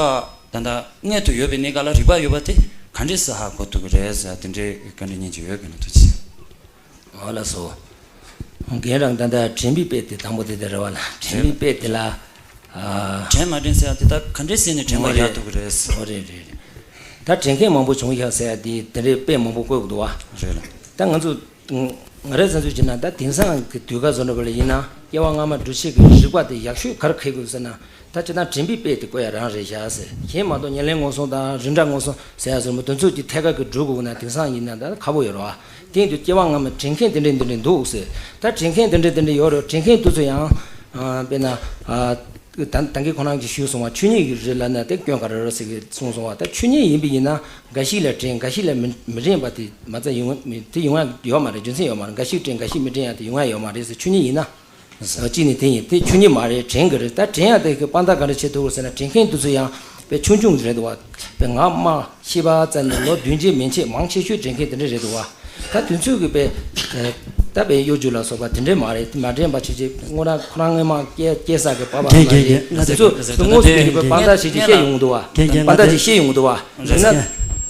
ད་ལྟ་མངལ་དུ་ཡོད་པའི་གནས་སྐབས་ལ་རིག་པ་ཡོད་པ་དེ་ག་འདྲས་སེ་ཧ་གོ་ཐུབ་ཀྱི་རེད་ཟེར་དེ་འདྲའི་བཀའ་འདྲི་གཉིས་ཅིག་ཡོད་རྒན་ལགས། ཐུགས་རྗེ་ཆེ། འོ་ལགས་སོ། རྒན་རང་ད་ལྟ་དྲན་པའི་དཔེ་དེ་དང་པོ་དེ་དེ་རེད་བ་ལ། དྲན་པའི་དཔེ་དེ་ལ། ཨ། དྲན་མ་དྲན་ཟེར་ཡག་དེ་ད་ག་འདྲས་ཟེར་ནས་དྲན་པ་ཡག་ཐུབ་ཀྱི་རེད། འོ་རེད་རེད་རེད། ད་དྲན་མཁན་མང་པོ་བྱུང་ཤག་ཟེར་ཡག་དེ་དེ་འདྲའི་དཔེ་མང་པོ་བཀོད་ཀྱི་འདུག་བ། རེད་ལ། ད་ང་ཚོ་ང་རའི་བསམ་ཚུལ་བྱས་ན་ད་དེང་སང་གི་དུས་སྐབས་བཟོ་འདྲ་པོ་ལ་ཡིན་ན་སྐྱེ་བ་སྔ་མ་སྒྲུབ་བྱེད་ཀྱི་རིག་པ་དེ་ཡག་ཤོས་ག་རེ་འཁེལ་དགོས་ཟེར་ན། ད་སྤྱིར་བཏང་དྲན་པའི་དཔེ་དེ་བཀོད་ཡག་རང་རེད་ཤག་ཟེར། གཞན་མ་གཏོགས་ཉེར་ལེན་མངོན་སུམ་དང་རིགས་འདྲ་མངོན་སུམ་ཟེར་ཡག་ཟེར་མོ་དེ་ཚོ་གི་ཐད་ཀར་གྱི་སྒྲུབ་དགོས་ན་དེང་སང་ཡིན་ན་ད་ཁག་པོ་ཡོད་རེད་བ། དེ་ཡིན་དུས་སྐྱེ་བ་སྔ་མ་དྲན་མཁན་དེ་འདྲས་འདི་འདྲས་འདུག་ཟེར། ད་དྲན་མཁན་དེ་འདྲས་འདི་འདྲས་ཡོད་རེད། དྲན་མཁན་དེ་ཚོ་ཡང་། ཨ་དཔེར་ན། ཨ་ད་ད་གིན་ཁོ་རང་གིས་ཞུས་སོང་བ། ཆོས་ཉིད་ཀྱི་རིགས་ལབ་ན་དེ་སྐྱོན་ག་རེ་རེད་ཟེར་གི་གསུངས་སོང་བ། ད་ཆོས་ཉིད་ཡིན་པ་ཡིན་ན་འགའ་ཞིག་ལ་དྲན་འགའ་ཞིག་ལ་མི་མི་དྲན་པ་དེ་མ་རྩ་ཡོང་དེ་ཡོང་ཡག་ཡོད་མ་རེད། རྒྱུ་མཚན་ཡོད་མ་རེད། འགའ་ཞིག་དྲན་འགའ་ཞིག་མི་དྲན་ཡག་དེ་ཡོང་ཡག་ཡོད་མ་རེད་ཟེར། ཆོས་ཉིད་ཡིན་ན། གཅིག་ནི་དེ་ཡིན། དེ་ཆོས་ཉིད་མ་རེད། དྲན་གི་རེད། ད་དྲན་ཡག་དེ་གི་དཔང་རྟགས་ག་འདྲ་བྱེད་ཐུབ་ཟེར་ན། དྲན་མཁན་དེ་ཚོ་ཡང་དཔེ་ཆུང་ཆུང་རེད་འདུག་བ། དཔེ་ང་མ་ཤེས་པ་ཙམ་ནས་ལོ་བདུན་ཅན་མན་ཆད་མང་ཆེ་ཤོས་དྲན་མཁན་དེ་འདྲ་རེད་འདུག་བ། ད་དེ་ཚོས་གི་དཔེ་ད་དཔེ་གཡོ་སྒྱུ་ལ་སོགས་པ་དེ་འདྲས་མ་རེད། མ་དྲན་པ་བྱེད་ཅིག་དངོས་རང་ཁོ་རང་སྔོན་མ་སྐྱེ་སྐྱེ་ས་གི་པ་ཕ་མ་རེད་ཟེར་ཚུལ་དངོས་སུ་དེ་གི་དཔེ་དཔང་རྟགས་བྱེད་ཅིག་བཤད་ཡོང་གི་འདུག་བ། དཔང་རྟགས་ཅིག་བཤད་ཡོང་གི་འདུག་བ། ཡིན་ན་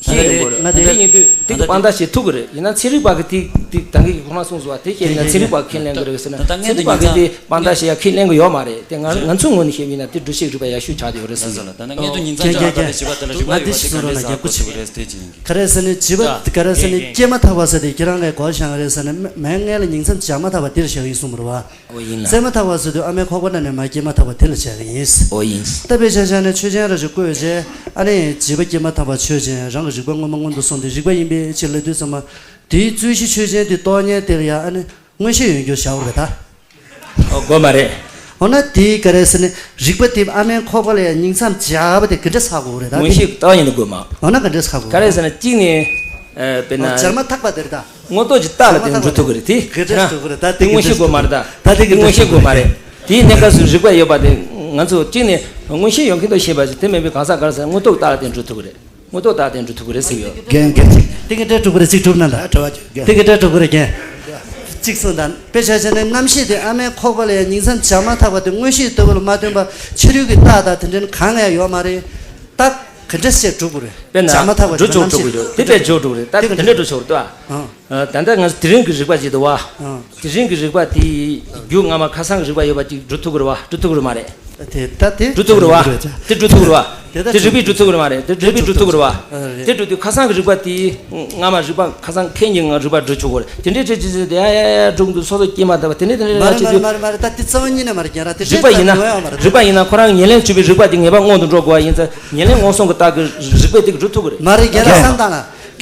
ཤེས་ཡོང་གི་རེད། དེ་ཡིན་དུས་དེ་གི་དཔང་རྟགས་བྱེད་ཐུབ་གི་རེད། ཡིན་ན་ཚན་རིག་པ་གི་དེ་དེ་ད་གིན་གི་ཁོ་རང་གསུངས་སོང་བ། དེ་བཤད་ཡིན་ན་ཚན་རིག་པ་ཁས་ལེན་གི་རེད་ཟེར་ན། ཚན་རིག་པ་གི་དེ་དཔང་རྟགས་བྱེད་ཡ་ཁས་ལེན་གི་ཡོད་མ་རེད། དེ་ང་ང་ཚོའི་ངོས་ནས་བཤད་པ་ཡིན་ན་དེ་སྒྲུབ་བྱེད་རིག་པ་ཡག་ཤོས་ཆགས་བསྡད་ཡོད་རེད་ཟེར། ད་ལྟ་ངས་དུ་ཉིན་མཚན་ཆ་ལ་ད་ལྟ་བྱིས་པ་དེ་ལ་རིག་པ་ཡོད་པ་དེ་ག་འདྲས་ཟེར་ཧ་གོ་ཐུབ་རེད་དེ་ཅི་ཡིན་གི། ག་རེ་ཟེར་ན་བྱིས་པ་ག་རེ་ཟེར་ན་སྐྱེས་མ་ཐག་པ་ཟེར་དེ་ཁྱེད་རང་ལས་གོ་བཞག་རེད་ཟེར་ན། མའི་མངལ་ལ་ཉིན་མཚན་བྱ་མ་ཐག་པ་དེར་བཞག་ཡིན་གསུངས་པ་རེད་བ། ཨོ་ཡིན་ལ། བཙས་མ་ཐག་པ་ཟེར་དུས་ཨ་མའི་ཁོག་པ་ནང་ནས་མར་སྐྱེས་མ་ཐག་པ་དེ་ལ་བྱ་གི་ཡིན། ཨོ་ཡིན། ད་དཔེ་ཆ་བཞག་ནས་ཆོས་ཅན་ར་ཅིག་བཀོད་རྗེས་ཨ་ནི་བྱིས་པ་སྐྱེས་མ་ཐག་པ་ཆོས་ཅན། རང་གི་རིག་པ་སྔོན་མ་སྔོན་དུ་སོང་སྟེ་རིག་པ་ཡིན་པའི་ཕྱིར་ལབ་དུས་ཙམ་པ། དེའི་རྩོད་གཞི་ཆོས་ཅན་དེ་རྟོགས་ཉེན་དེ་ལ་ཡང་ཨ་ནི་མངོན་ཤེས་ཡོད་རྒྱུར་བཞག་དགོས་རེད་ད། ཨོ་དགོས་མ་རེད། འོ་ན་དེ་ག་རེ་ཟེར་ན་རིག་པ་དེ་ཨ་མའི་ཁོག་པ་ལ་ཡང་ཉིང་མཚམས་སྦྱར་བ་དེ་ག་འདྲ་ཆགས་དགོས་རེད་ད། མངོན་ཤེས་རྟོགས་ཉེན་དེ་དགོས་མ། འོ་ན་ག་འདྲ་ཆགས་དགོས་ག་རེ་རེད། ཟེར་ན་གཅིག་ནས། ཨ་དཔེར་ན། ཨོ་སྦྱར་མ་ཐག་པ་དེ་རེད་ད། མངོན་རྟོགས་ཀྱི་རྟགས་ལ་དེ་འགྲོ་ཐུབ་ཀྱི་རེད་དེ། ག་འདྲ་ཆགས་དགོས་རེད་ད། དེ་མངོན་ཤེས་དགོས་མ་རེད་ད། ད་དེ་ག་འདྲ་མངོན་ཤེས་དགོས་མ་རེད། དེའི་གནས་སྐབས་སུ་རིག་པ་ཡོད་པ་དེ་ང་ཚོ་གཅིག་ནས་མངོན་ཤེས་ཡོད་མཁན་དུ་ཤེས་པ་ཞིག་དེ་མིན་པའི་གང་ཟག་ག་རེ་ཟེར་ན་མངོན་རྟོགས་རྟགས་ལ་དེ་འགྲོ་ཐུབ་ཀྱི་རེད། མངོན་རྟོགས་རྟགས་དེ་འགྲོ་ཐུབ་ཀྱི་རེད་ཟེར་གྱི་ཡོད། རྒན་རྒན། དེ་ག་འདྲ་གྲུབ་ཀྱི་རེད། གཅིག་གྲུབ་ན་ད། ཨ་གྲུབ་པ་གཅིག་རྒན། དེ་ག་འདྲ་གྲུབ་ཀྱི་རེད་རྒན། གཅིག་གསུངས་དང་། དཔེ་ཆ་བཞག་ན་རྣམ་ཤེས་དེ་ཨ་མའི་ཁོག་པ་ལ་ཡང་ཉིང་མཚམས་སྦྱར་མ་ཐག་པ་དེ་མངོན་ཤེས་ལྟ་བུ་ལ་མ་སྟོན་པ་ཕྱི་རོལ་གྱི་རྟགས་དང་དེ་འདྲ་གང་ཡང་ཡོད་མ་རེད། ད་ག་འདྲ་བྱས་གྲུབ་ཀྱི་རེད། དཔེར་ན་སྦྱར་མ་ཐག་པ་དེ་འགྲོ་ཆོག་གྲུབ་ཀྱི་རེད། དེ་དཔེ་འགྲོ་གྲུབ་ཀྱི་རེད། ད་དེ་ག་འདྲ་གྲུབ་ཆོག་རེད་ད། ཨང་། ད་ལྟ་ང་ཚོ་དེ་རིང་གི་རིག་པ་ཅིག་འདུག་བ། ཨང་། དེ་རིང་གི་རིག་པ་དེ་རྒྱུ་སྔ་མ་ཁ་སང་གི་རིག་པ་ཡོད་པ་ཅིག་གྲུབ་ཐུབ་ཀྱི་རེད་བ། གྲུབ་ཐུབ་ཀྱི་རེད་མ་རེད། དེ་ད་དེ་གྲུབ་ཐུབ་ཀྱི་རེད་བ། དེ་གྲུབ་ཐུབ་ཀྱི་རེད་བ། དེ་ད་དེ་རིག་པས་གྲུབ་ཐུབ་ཀྱི་རེད་མ་རེད། དེ་རིག་པས་གྲུབ་ཐུབ་ཀྱི་རེད་བ། ཨ་རེད། དེ་གྲུབ་དུས་ཁ་སང་གི་རིག་པ་དེ་སྔ་མ་རིག་པ་ཁ་སང་ཁེ་ཉིན་ང་རིག་པ་གྲུབ་ཆོག་གི་རེད། དེ་འདྲའི་ཁྲིད་ཅི་ཟེར་དེ་ཡ་ཡ་ཡ་གྲུབ་འདུག་སོ་སོ་སྐྱེས་མ་ཐག་པ་དེ་འདྲའི་དེ་འདྲའི་མ་རེད་ལ་ཅི་མ་རེད་དུས། མ་རེད་མ་རེད་མ་རེད། ད་དེ་རྩ་བ་ཉིད་ནས་མ་རེད་རྒན་ལགས། དེ་རིག་པ་ཡིན་ན་རིག་པ་ཡིན་ན་ཁོ་རང་ཉེར་ལེན་བྱས་པའི་རིག་པ་དེ་ངེས་པར་སྔོན་དུ་འགྲོ་དགོས་པ་ཡིན་ཙང་ཉེར་ལེན་མངོན་སུམ་གྱི་རྟགས་ཀྱི་རིག་པས་དེ་གྲུབ་ཐུབ་ཀྱི་རེད། མ་རེད་རྒན་ལགས། བསམ་བཏང་ན།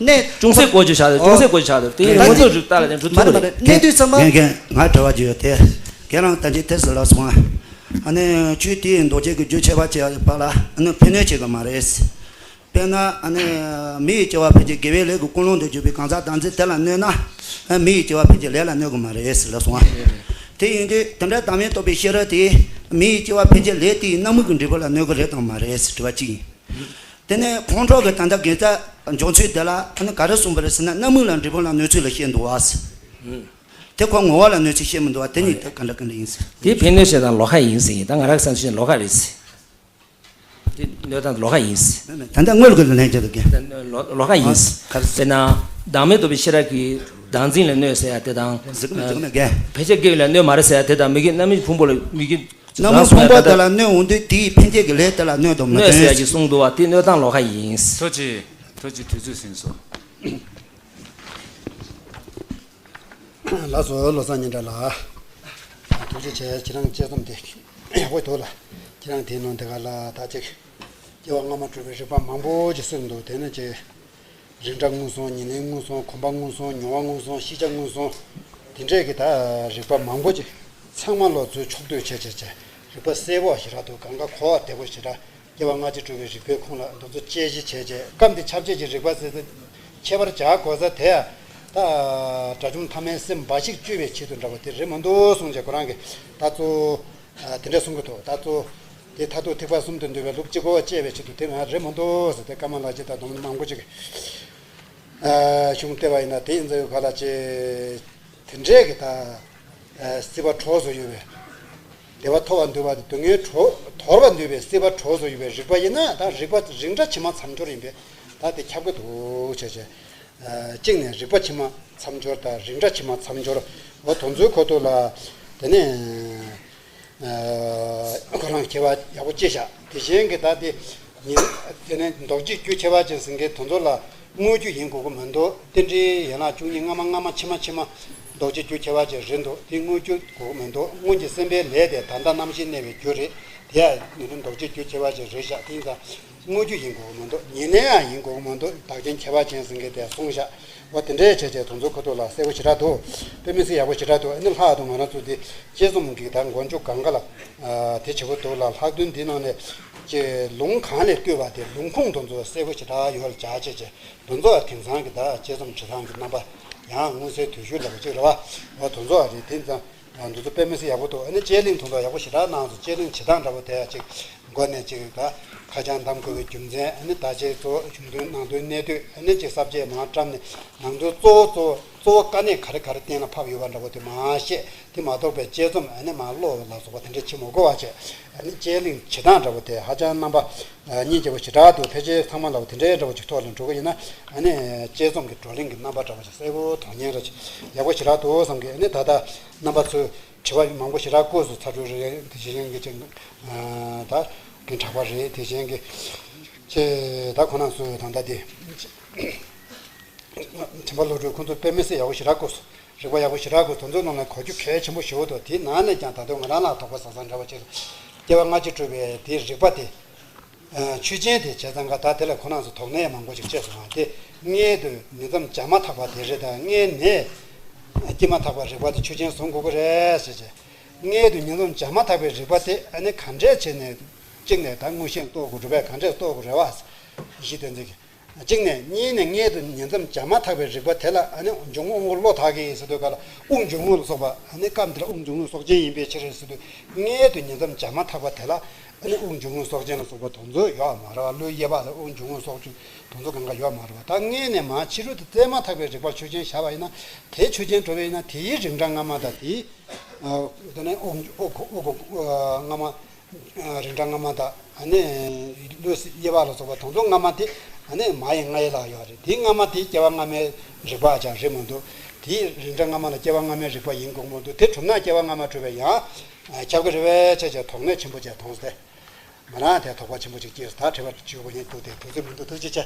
གནས་ཅུང་ཟད་གོ་རྒྱུ་ཆགས་འདུག་ཅུང་ཟད་གོ་རྒྱུ་ཆགས་འདུག་དེ་ཡིན་ད་ཁོ་ཚོ་རིག་རྟགས་ལ་ནི་འགྲོ་ཐུབ་མ་རེད། མ་རེད། གནས་དུས་ཙམ་པ། རྒན་རྒན་ང་དྲི་བ་ཅིག་ཡོད་དེ། རྒན་རང་ད་ཅི་ཐེ་ཟུར་ལ་སོང་ཨ། ཨ་ནི་ཆོས་དེའི་མདོ་སྡེ་གི་རྒྱུ་ཆད་པ་བྱས་པ་ལ་ཨ་ནི་ཕན་གནོད་བྱེད་ཀྱི་མ་རེད། དཔེར་ན་ཨ་ནི་མི་ཡི་སྐྱེ་བ་ཕལ་ཆེར་དགེ་བའི་ལས་ཀྱི་ཀུན་སློང་དུ་གྱུར་པའི་གང་ཟག་བདག་འཛིན་དེ་ལ་གནོད་ན། ཨ་མི་ཡི་སྐྱེ་བ་ཕལ་ཆེར་ལས་ལ་གནོད་ཀྱི་མ་རེད་ཟེར་ལབ་སོང་ཨ། དེ་ཡིན་དུས་དེ་འདྲ་བདག་མེད་རྟོགས་པའི་ཤེས་རབ་དེས་མི་ཡི་སྐྱེ་བ་ཕལ་ཆེར་ལས་དེའི་རྣམ་སྨིན་གྱི་འབྲས་བུ་ལ་གནོད་ཀྱི་རེད་དམ་མ་རེད་ཟེར་དྲི་བ་གཅིག་ཡིན། དེ་ནས་ཁོང་ཁྲོ་གི་ད་ལྟ་དགེ་རྩ་འཇོག་ཚུལ་དེ་ལ་ཨ་ནི་ག་རེ་གསུངས་པ་རེད་ཟེར་ན། རྣམ་སྨིན་ལ་འབྲས་བུ་ལ་གནོད་ཚུལ་ལ་བཤད་འདུག་བ་ཟེར། དེ་ཁོ་ངོ་བོ་ལ་གནོད་ཚུལ་བཤད་མི་འདུག་བ། དེ་ནི་ད་ག་འདྲ་ག་འདྲ་ཡིན་ཟེར། དེ་ཕན་གནོད་བྱེད་དང་ལོགས་ཀ་ཡིན་ཟེར། ད་ང་རང་བསམ་ཤེས་ལོགས་ཀ་རེད་ཟེར། དེ་གནོད་དང་ལོགས་ཀ་ཡིན་ཟེར། མེད་མེད། ད་ལྟ་དངོས་ལ་གི་ལན་བྱེད་དུ་གི། ད་ལོ་ལོགས་ཀ་ཡིན་ཟེར། ག་རེ་ཟེར། དཔེར་ན་བདག་མེད་རྟོགས་པའི་ཤེས་རབ་ཀྱིས་བདག་འཛིན་ལ་གནོད་ཟེར་ཡ་དེ་དང་། གཟིགས་མི་གཟིགས་མི་རྒན། ཕལ་ཆེར་དགེ་བ་ལ་གནོད་མ་རེད་ཟེར་ཡ་དེ་དང་། མི་དགེ་རྣམ་སྨིན་ཕུང་པོ་ལ་མི་དགེ། རྣམ་སྨིན་ཕུང་པོ་དེ་ལ་གནོད་འོང་དུས་དེའི་ཕན་ཆད་ཀྱི་ལས་དེ་ལ་གནོད་དང་མི་གནོད་ཟེར་ཡ་གི་གསུངས་འདུག་བ། དེ་གནོད་དང་ལོགས་ཀ་ཡིན། ཐུགས་རྗེ་ཆེ། ཐུགས་རྗེ་ཆེ། དུས་ཚོད་ཟིན་སོང་། ལགས་སོ། བློ་བཟང་སྙན་གྲགས་ལགས། ཐུགས་རྗེ་ཆེ། ཁྱེད་རང་དཔྱད་རྩོམ་དེ་ཡག་པོ་འདུག་ལ། ཁྱེད་རང་དེའི་ནང་དེ་ག་ལ་ད་ཅིག་སྐྱེ་བ་སྔ་མ་གྲུབ་པའི་རིག་པ་མང་པོ་ཅིག་གསུངས་འདུག་དེ་ནི་ཅིག་རིགས་འདྲ་མངོན་སུམ། ཉེར་ལེན་མངོན་སུམ། གོམས་པ་མངོན་སུམ། མྱོང་བ་མངོན་སུམ། ཤེས་བྱ་མངོན་སུམ། དེ་འདྲས་ཀྱི་ད་རིག་པ་མང་པོ་ཅིག་ཚང་མ་ལོ་ཚོད་ཕྱོགས་བསྡུས་བྱས་བྱས་བྱས། རིག་པ་གསལ་པོ་ཞེ་དྲག་འདུག་གང་ག་གོ་བ་བདེ་པོ་ཞེ་དྲག་སྐྱེ་བ་སྔ་ཕྱི་གྲུབ་པའི་རིག་པའི་ཁུངས་ལ་འདི་ཚོ་དཔྱད་གཞི་བྱས་བྱས། སྐབས་འདི་ཁྱབ་བྱེད་ཀྱི་རིག་པ་ཟེར་ཚེ་ཁྱད་པར་བྱ་དགོས་ས་དེ་ཡ། ད་དགྲ་བཅོམ་ཐ་མའི་སེམས་འབའ་ཞིག་གཅོད་པའི་ཆེད་དུ་འདྲ་བ་དེ་རེད་མ་འདུག་གསུངས་བྱས། ཁོ་རང་གིས་ད་གཙོ་བོ་དེ་འདྲ་གསུང་གི་འདུག་ད་གཙོ་བོ་དེ་མཐར་ཐུག་ཐེག་པ་གསུམ་དུ་འདུས་པའི་ལུགས་གཅིག་པོ་བཅས་པའི་ཆེད་དུ་དེ་མ་རེད་མ་འདུག་ཟེར། དེ་ཀརྨ་ལགས་ཀྱིས་ད་དུང་མང་པོ་ཅིག་གཞུང་བལྟས་པ་ཡིན་ན། དེ་ཡིན་ཙང་ག་ལ་ཅེ་དེ་འདྲས་ཀྱི་ད་སྲིད་པ་གྲོགས་སུ་ཡོད་པའི། བདེ་བ་ཐོབ་པར་འདོད་པ་དེ་སྡུག་བསྔལ་གྲོགས་དོར་བར་འདོད་པའི་སྲིད་པ་གྲོགས་སུ་ཡོད་པའི་རིག་པ་ཡིན་ན། ད་རིག་པ་རིགས་འདྲ་ཕྱི་མ་མཚམས་སྦྱོར་ཡིན་པས། ད་དེ་ཁྱབ་ཀྱི་འདུག་བྱས་བྱས། གཅིག་ནས་རིག་པ་ཕྱི་མ་མཚམས་སྦྱོར་དང་། རིགས་འདྲ་ཕྱི་མ་མཚམས་སྦྱོར། འོ་དེ་ཚོའི་ཁོ་ཐོག་ལ་དེ་ནས་ཁོ་རང་སྐྱེ་བ་ཡག་པོ་སྐྱེས་ཤག་དེ་གཞན་གྱི་ད་དེ་ཉིན་དེ་ནས་ལྡོག་ཕྱིའི་རྒྱུ་ཁྱད་པར་ཅན་ཟེར་མཁན་དེ་ཚོ་ལ་དངོས་རྒྱུ་ཡིན་དགོས་ཀྱི་མི་འདུག་རྟེན་འབྲེལ་ཡན་ལག་བཅུ་གཉིས་སྔ་མ་སྔ་མ་ཕྱི་མ་ཕྱི་མ་ལྡོག་ཕྱིའི་རྒྱུ་ཁྱད་པར་ཅན་རེད་འདུག་དེ་དངོས་རྒྱུ་དགོས་ཀྱི་མི་འདུག་སྔོན་གྱི་སེམས་པའི་ལས་དེ་ད་ལྟ་རྣམ་ཤེས་གནས་པའི་རྒྱུ་རེད། དེ་ཡང་ནི་ལྡོག་ཕྱིའི་རྒྱུ་ཁྱད་པར་ཅན་རེད་ཤག་དེ་ཡིན་ཙང་དངོས་རྒྱུ་ཡིན་དགོས་ཀྱི་མི་འདུག་ཉེར་ལེན་ཡང་ཡིན་དགོས་ཀྱི་མི་འདུག་བདག་རྐྱེན་ཁྱད་པར་ཅན་ཟེར་མཁན་དེ་གསུངས་ཤག་འོ་དེ་འདྲའི་བྱས་བྱས་དེ་ཚོ་ཁོ་ཐོག་ལ་གསལ་པོ་ཞེ་དྲག་འདུག་དཔེ་མི་སྲིད་ཡག་པོ་ཞེ་དྲག་འདུག་ཨ་ནི་ལྷག་ཏུ་ང་རང་ཚོ་འདི་དཔྱད་རྩོམ་གྱི་ད་མགོ་མཇུག་སྒང་ག་ལ་དེ་བྱེད་པོ་འདུག་ལ། ལྷག་དོན་འདི་ནང་ནས་ཀྱི་ལུང་གང་ལས་བཏུས་པ་དེ་ལུང་ཁུངས་དེ་ཚོ་གསལ་པོ་ཞེ་དྲག་ཡོད་ལ་སྦྱར་བྱས་བྱས། དེ་ཚོ་དེང་སང་གི་ད་དཔྱད་རྩོམ་བྲིས་སྟངས་ཀྱི་རྣམ་པ་ཡང་མངོན་གསལ་དོད་ཤོས་ལ་གཅིག་རེད་བ། འོ་དེ་ཚོ་རེད། དེ་ཙང་འདི་ཚོ་དཔེ་མི་སྲིད་ཡག་པོ་འདུག་ཨ་ནི་དཔྱད་གླེང་དེ་ཚོ་ཡག་པོ་ཞེ་དྲག་གནང་སོང་། དཔྱད་གླེང་བྱེད་སྟངས་འདྲ་པོ་དེ་ཡ་གཅིག་མགོ་ནས་གཅིག་ད་ཁ་བྱང་བདམས་དགོས་པའི་རྒྱུ་མཚན། ཨ་ནི་བརྡ་ཆད་གཙོ་བོ་གཞུང་དོན་ནང་དོན་གནད་བསྡུས། ཨ་ནི་གཅིག་ས་བཅད་མར་བཀྲམ་ནས་ནང་དོན་གཙོ་བོ་གཙོ་བོ་གཙོ་བོ་དཀའ་གནད་ག་རེ་ག་རེ་གཏན་ལ་ཕབ་ཡོད་པ་འདྲ་པོ་དེ་མར་བཤད། དེ་མ་གཏོགས་པའི་དཔྱད་རྩོམ་ཨ་ནི་མར་ཀློག་ལ་སོགས་པ་དེ་འདྲ་བྱེད་མ་དགོས་པ་བྱས། ཨ་ནི་དཔྱད་གླེང་བྱེད་སྟངས་འདྲ་པོ་དེ་ཧ་ཅང་རྣམ་པ་སྙིང་རྗེ་པོ་ཞེ་དྲག་འདུག་ཕལ་ཆེར་ཚང་མ་ལ་དེ་འདྲའི་འདྲ་པོ་ཅིག་ཐོག་ལ་འགྲོ་གི་ཡིན་ན། ཨ་ནི་དཔྱད་རྩོམ་གྱི་བགྲོ་གླེང་གི་རྣམ་པ་འདྲ་པོ་ཞིག་གསལ་པོ་མཐོང་མཁན་རེད། ཡག་པོ་ཞེ་དྲག་འདུག་བསམ་གི། ཨ་ནི་ད་ལྟ་རྣམ་པ་ཚོས་དྲི་བ་མང་པོ་ཞེ་དྲག་བཀོད་སོང་། ཚ་དྲོད་རེད། དེ་བཞིན་གྱི་ཅིག་ད་རྒན་གྲགས་པ་རེད། དེ་བཞིན་གྱི་ཅེ་ད་ཁོ་རང་ཚོས་ད་ལྟ་དེ་དྲན་པ་བློ་གྲོས་ཁོང་ཚོ་དཔེ་མི་སྲིད་ཡག་པོ་ཞེ་དྲག་བཀོད་སོང་། རིག་པ་ཡག་པོ་ཞེ་དྲག་བཀོད། དེ་ཚོའི་ནང་ནས་གོ་རྒྱུ་གལ་ཆེན་པོ་ཞེ་པོ་འདུག་དེའི་ནང་ནས་ཀྱང་ད་དུང་ང་རང་ལ་དོགས་པ་ཟ་ས་འདྲ་པོ་ཅིག་སྐྱེ་བ་སྔ་ཕྱི་གྲུབ་པའི་དེའི་རིག་པ་དེ། ཆོས་ཅན་དེ་བྱས་ཙང་ཀ་ད་དེ་ལ་ཁོ་རང་ཚོ་དོགས་གནས་མང་པོ་ཞིག་སྐྱེས་སོང་བ། དེ་མངལ་དུ་ཉིང་མཚམས་སྦྱར་མ་ཐག་པ་དེ་རེད་དམ། མངལ་ནས་སྐྱེས་མ་ཐག་པ་རིག་པ་དེ་ཆོས་ཅན་བཟུང་དགོས་ཀྱི་རེད་ཟེར་བྱས། མངལ་དུ་ཉིང་མཚམས་སྦྱར་མ་ཐག་པའི་རིག་པ་དེ་ཨ་ནི་ག་འདྲས་བྱས་ནས་གཅིག་ནས་ད་མངོན་ཤེས་རྟོགས་དགོས་རེད་པས། ག་འདྲས་རྟོགས་དགོས་རེད་བ། གཞི་དོན་ཚིག་གཅིག་ནས། གཉིས་ནས་མངལ་དུ་ཉིང་མཚམས་སྦྱར་མ་ཐག་པའི་རིག་པ་དེ་ལ་ཨ་ནི་འབྱུང་རྔུབ་བློ་ཐག་གིས་ཟེར་དུས་ག་ལ་དབུགས་འབྱུང་རྔུབ་ལ་སོགས་པ། ཨ་ནི་སྐབས་འདིར་དབུགས་འབྱུང་རྔུབ་སྲོག་ཆགས་ཡིན་པའི་ཕྱིར་ཟེར་དུས། མངལ་དུ་ཉིང་མཚམས་སྦྱར་མ་ཐག་པ་དེ་ལ་ཨ་ནི་དབུགས་འབྱུང་རྔུབ་སྲོག་ཆགས་ལ་སོགས་པ་དེ་ཚོ་ཡོད་མ་རེད་བ། ལུས་གཡས་པ་ལ་དབུགས་འབྱུང་རྔུབ་སྲོག་ཆགས་དེ་ཚོ་གང་ག་ཡོད་མ་རེད་བ། ད་མངལ་ནས་མར་ཕྱི་རོལ་དུ་བཙལ་མ་ཐག་པའི་རིག་པ་ཆོས་ཅན་བཞག་པ་ཡིན་ན། དེའི་ཆོས་ཅན་གྲུབ་པ་ཡིན་ན་དེའི་རིགས་འདྲ་སྔ་མ་དང་། དེའི་དེ་ནས་དབུགས་དབུགས་དབུགས་སྔ་མ། རིགས་འདྲ་སྔ་མ་དང་། ཨ་ནི་ལུས་གཡས་པ་ལ་སོགས་པ་དེ་ཚོ་སྔ་མ་དེ་ཨ་ནི་མ་ཡི་མངལ་ལ་ཡོད་རེད། དེ་སྔ་མ་དེ་སྐྱེ་བ་སྔ་མའི་རིག་པ་ཅང་རེད་མི་འདུག་དེ་རིགས་འདྲ་སྔ་མ་ལ་སྐྱེ་བ་སྔ་མའི་རིག་པ་ཡིན་དགོས་མི་འདུག་དེ་གྲུབ་ན་སྐྱེ་བ་སྔ་མ་གྲུབ་པའི་ཡང་ཁྱབ་ཀྱི་རེད་པས་བྱས་བྱས་དོགས་གནས་ཆེན་པོ་བྱས་མཐོང་སྟེ། ང་རང་དེ་དོགས་པ་ཆེན་པོ་ཅིག་སྐྱེས་སོང་། ད་དྲི་བ་ཞུ་དགོས་ཉེན་འདུག་སྟེ། དུས་ཚོད་མི་འདུག་ཐུགས་རྗེ་ཆེ།